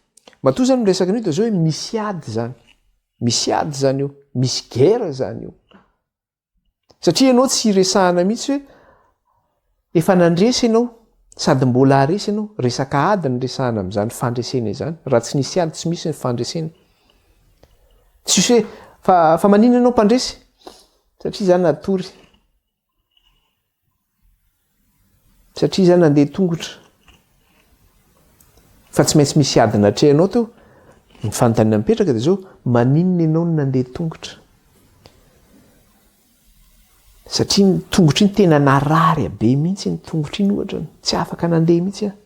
Matoa izany miresaka an'io dia izao hoe misy ady izany. Misy ady izany io, misy guerre izany io. Satria ianao tsy iresahana mihitsy hoe efa nandresy ianao sady mbola haharesy ianao. Resaka ady no resahana amin'izany fandresena izany. Raha tsy nisy ady tsy misy ny fandresena. Tsisy hoe fa fa maninona ianao mpandresy? Satria za natory. Satria izaho nandeha tongotra. Fa tsy maintsy misy ady natrehanao teo. Ny fanontaniana mipetraka dia izao, maninona ianao no nandeha tongotra? Satria ny tongotra iny tena narary be mihitsy iny tongotra iny ohatra, tsy afaka nandeha mihitsy aho.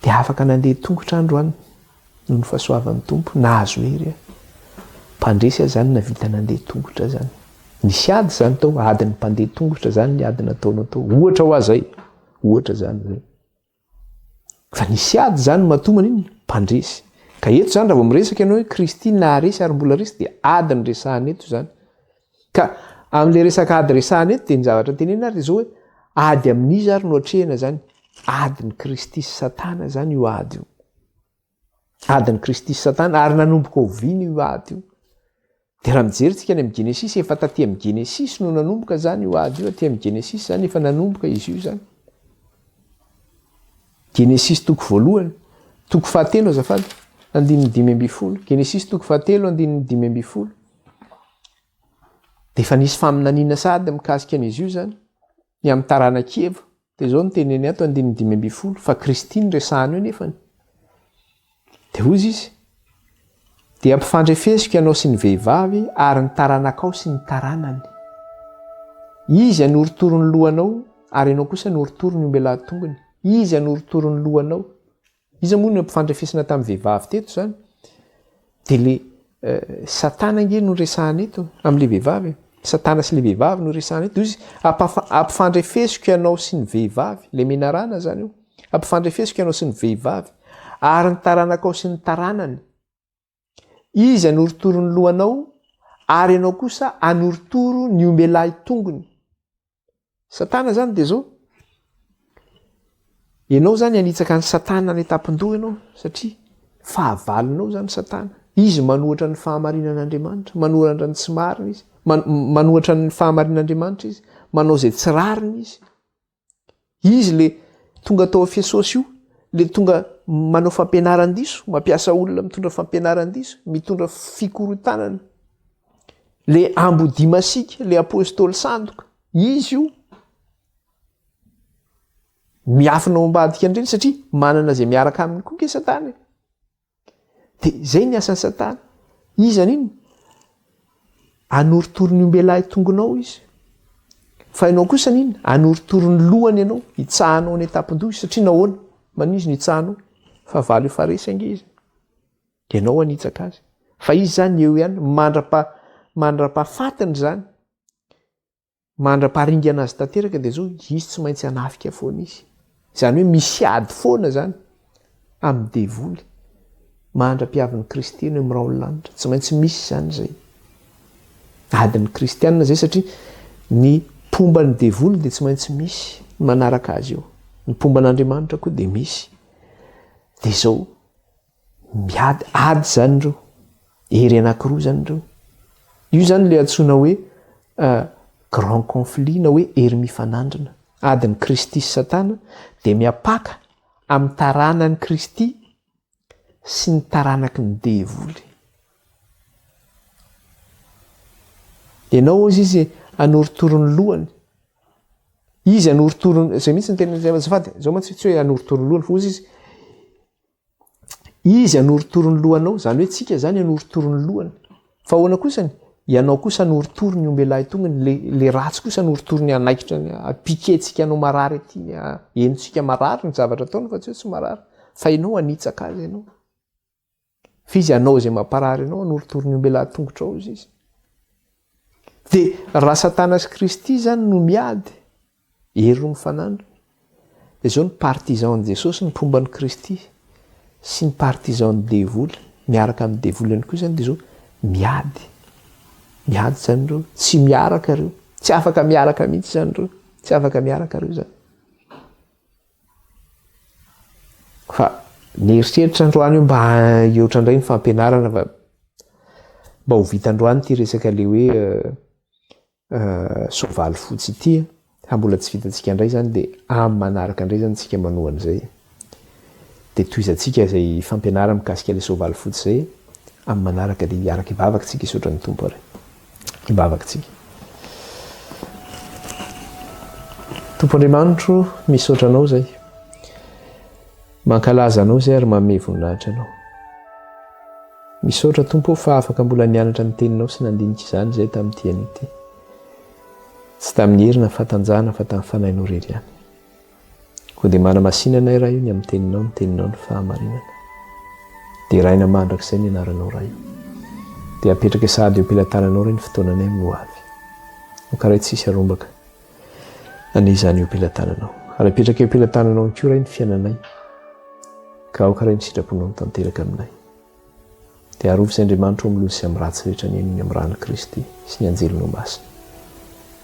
Dia afaka nandeha tongotra androany noho ny fahasoavan'ny Tompo, nahazo hery aho. Mpandresy aho zany navita nandeha tongotra zany. Nisy ady zany tao, adin'ny mpandeha tongotra zany ny ady nataonao tao. Ohatra hoa zay, ohatra zany zay. Fa nisy ady zany matoa maninona? Mpandresy. Ka eto zany raha vao miresaka ianao hoe Kristy naharesy ary mbola resy dia ady no resahana eto zany. Ka amin'ilay resaka ady resahana eto dia ny zavatra tenenina ary dia izao hoe ady amin'iza ary no atrehina zany? Adin'i Kristy sy Satana zany io ady io. Adin'i Kristy sy Satana, ary nanomboka oviana io ady io? Dia raha mijery tsika any amin'ny Genesisy, efa taty amin'ny Genesisy no nanomboka izany io ady io, aty amin'ny Genesisy izany efa nanomboka izy io izany. Genesisy toko voalohany, toko fahatelo azafady, andininy 15. Genesisy toko fahatelo, andininy 15. Dia efa nisy faminaniana sahady mikasika an'izy io izany, ny amin'ny taranak'i Eva. Dia izao no teneny ato andininy 15, fa Kristy no resahana eo nefany. Dia hozy izy, Dia ampifandrefesiko ianao sy ny vehivavy ary ny taranakao sy ny taranany. Izy hanorotoro ny lohanao ary ianao kosa hanorotoro ny ombelahy tongony. Izy hanorotoro ny lohanao. Iza moa no nampifandrefesina tamin'ny vehivavy teto izany? Dia le Satana ange no resahana eto amin'ilay vehivavy e. Satana sy ilay vehivavy no resahana eto. Izy ampifandrefesiko ianao sy ny vehivavy, ilay menarana izany io. Ampifandrefesiko ianao sy ny vehivavy ary ny taranakao sy ny taranany. Izy hanorotoro ny lohanao ary ianao kosa hanorotoro ny ombelahy tongony. Satana zany dia zao, ianao zany hanitsaka an'i Satana any an-tampon-doha ianao satria fahavalonao zany Satana. Izy manohatra ny fahamarinan'Andriamanitra, manohatra ny tsy marina izy, manohatra ny fahamarinan'Andriamanitra izy, manao izay tsy rariny izy. Izy le tonga tao Efesosy io, le tonga manao fampianaran-diso, mampiasa olona mitondra fampianaran-diso, mitondra fikorontanana. Le ambodia masiaka, le apostoly sandoka, izy io. Miafina ao ambadika an'ireny satria manana izay miaraka aminy koa nge Satana e. Dia izay ny asan'i Satana. Iza an'inona? Anorotoro ny ombelahy tongonao izy. Fa ianao kosa an'inona? Anorotoro ny lohany ianao, hitsahanao any an-tampon-doha izy. Satria nahoana? Maninona izy no hitsahanao? Fahavalo efa resy ange izy. Ianao hanitsaka azy. Fa izy izany eo ihany mandrapa mandrapahafatiny izany. Mandra-paharingana azy tanteraka dia zao izy tsy maintsy hanafika foana izy. Izany hoe misy ady foana izany amin'ny devoly mandra-piavin'i Kristy eny amin'ny rahon'ny lanitra. Tsy maintsy misy izany izay. Adin'ny kristianina izay satria ny mpomba ny devoly dia tsy maintsy misy manaraka azy eo. Ny mpomba an'Andriamanitra koa dia misy. Dia izao Miady ady izany ireo. Hery anankiroa izany ireo. Io izany ilay antsoina hoe grand conflit na hoe hery mifanandrina. Adin'i Kristy sy Satana dia miampaka amin'ny taranan'i Kristy sy ny taranaky ny devoly. Ianao hozy izy hanorotoro ny lohany. Izy hanorotoro, izay mihitsy ny teny, azafady, izao mantsy tsy hoe hanorotoro ny lohany fa hozy izy, Izy hanorotoro ny lohanao, izany hoe tsika izany hanorotoro ny lohany. Fa ahoana kosany? Ianao kosa hanorotoro ny ombelahy tongony, le, le ratsy kosa hanorotoro ny hanaikitra ny, piquer-tsika anao marary aty, henontsika marary ny zavatra ataony fa tsy hoe tsy marary. Fa ianao hanitsaka azy ianao. Fa izy hanao izay mamparary anao, hanorotoro ny ombelahy tongotrao izy izy. Dia raha Satana sy Kristy izany no miady, hery roa mifanandrina, dia izao ny partisan an'i Jesosy, ny mpomba an'i Kristy, sy ny partisan ny devoly, miaraka amin'ny devoly ihany koa izany dia izao miady. Miady izany ireo, tsy miaraka ireo, tsy afaka miaraka mihitsy izany ireo, tsy afaka miaraka ireo izany. Fa nieritreritra androany io mba hihoatra indray ny fampianarana fa mba ho vita androany ity resaka le hoe soavaly fotsy ity a. Fa mbola tsy vitantsika indray izany dia amin'ny manaraka indray izany tsika manoa an'izay. Dia tohizantsika izay fampianarana mikasika ilay soavaly fotsy izay amin'ny manaraka dia hiaraka hivavaka tsika hisaotra ny Tompo ary. Hivavaka tsika. Tompo Andriamanitro, misaotra Anao izay. Mankalaza Anao izay ary manome voninahitra Anao. Misaotra Tompo fa afaka mbola nianatra ny Teninao sy nandinika izany izay tamin'ity anio ity. Tsy tamin'ny hery na fahatanjahana fa tamin'ny Fanahinao irery ihany. Koa dia manamasina anay Ray o ny amin'ny Teninao, ny Teninao no fahamarinana. Deraina mandrakizay ny anaranao Ray o. Dia apetraka sahady eo am-pelatananao re ny fotoananay amin'ny ho avy. Aoka Ray tsy hisy harombaka anie izany eo am-pelatananao. Ary apetraka eo am-pelatananao ihany koa Ray ny fiainanay. Ka aoka Ray ny sitraponao ho tanteraka aminay. Dia arovy izay Andriamanitra ao amin'ny loza sy amin'ny ratsy rehetra anie noho ny amin'ny ran'i Kristy sy ny anjelinao masina.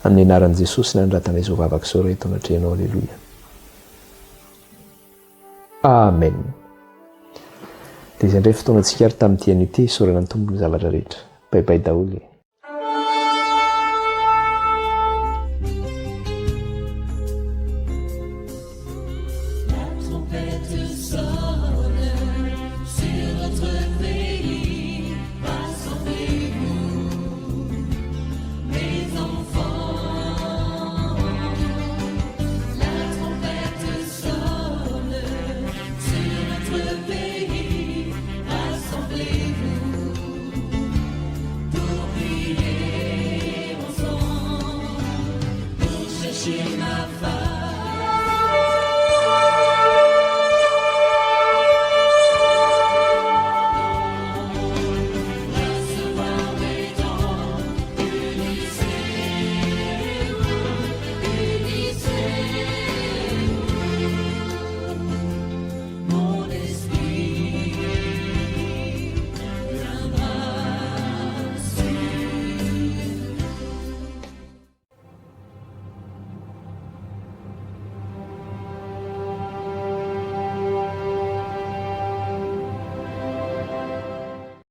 Amin'ny anaran'i Jesosy nanoratanay izao vavaka izao Ray eto anatrehanao Aleloia. Amen. Dia izay indray fotoanantsika ary tamin'ity anio ity, isaorana ny Tompo ny zavatra rehetra. Bye bye daholo e.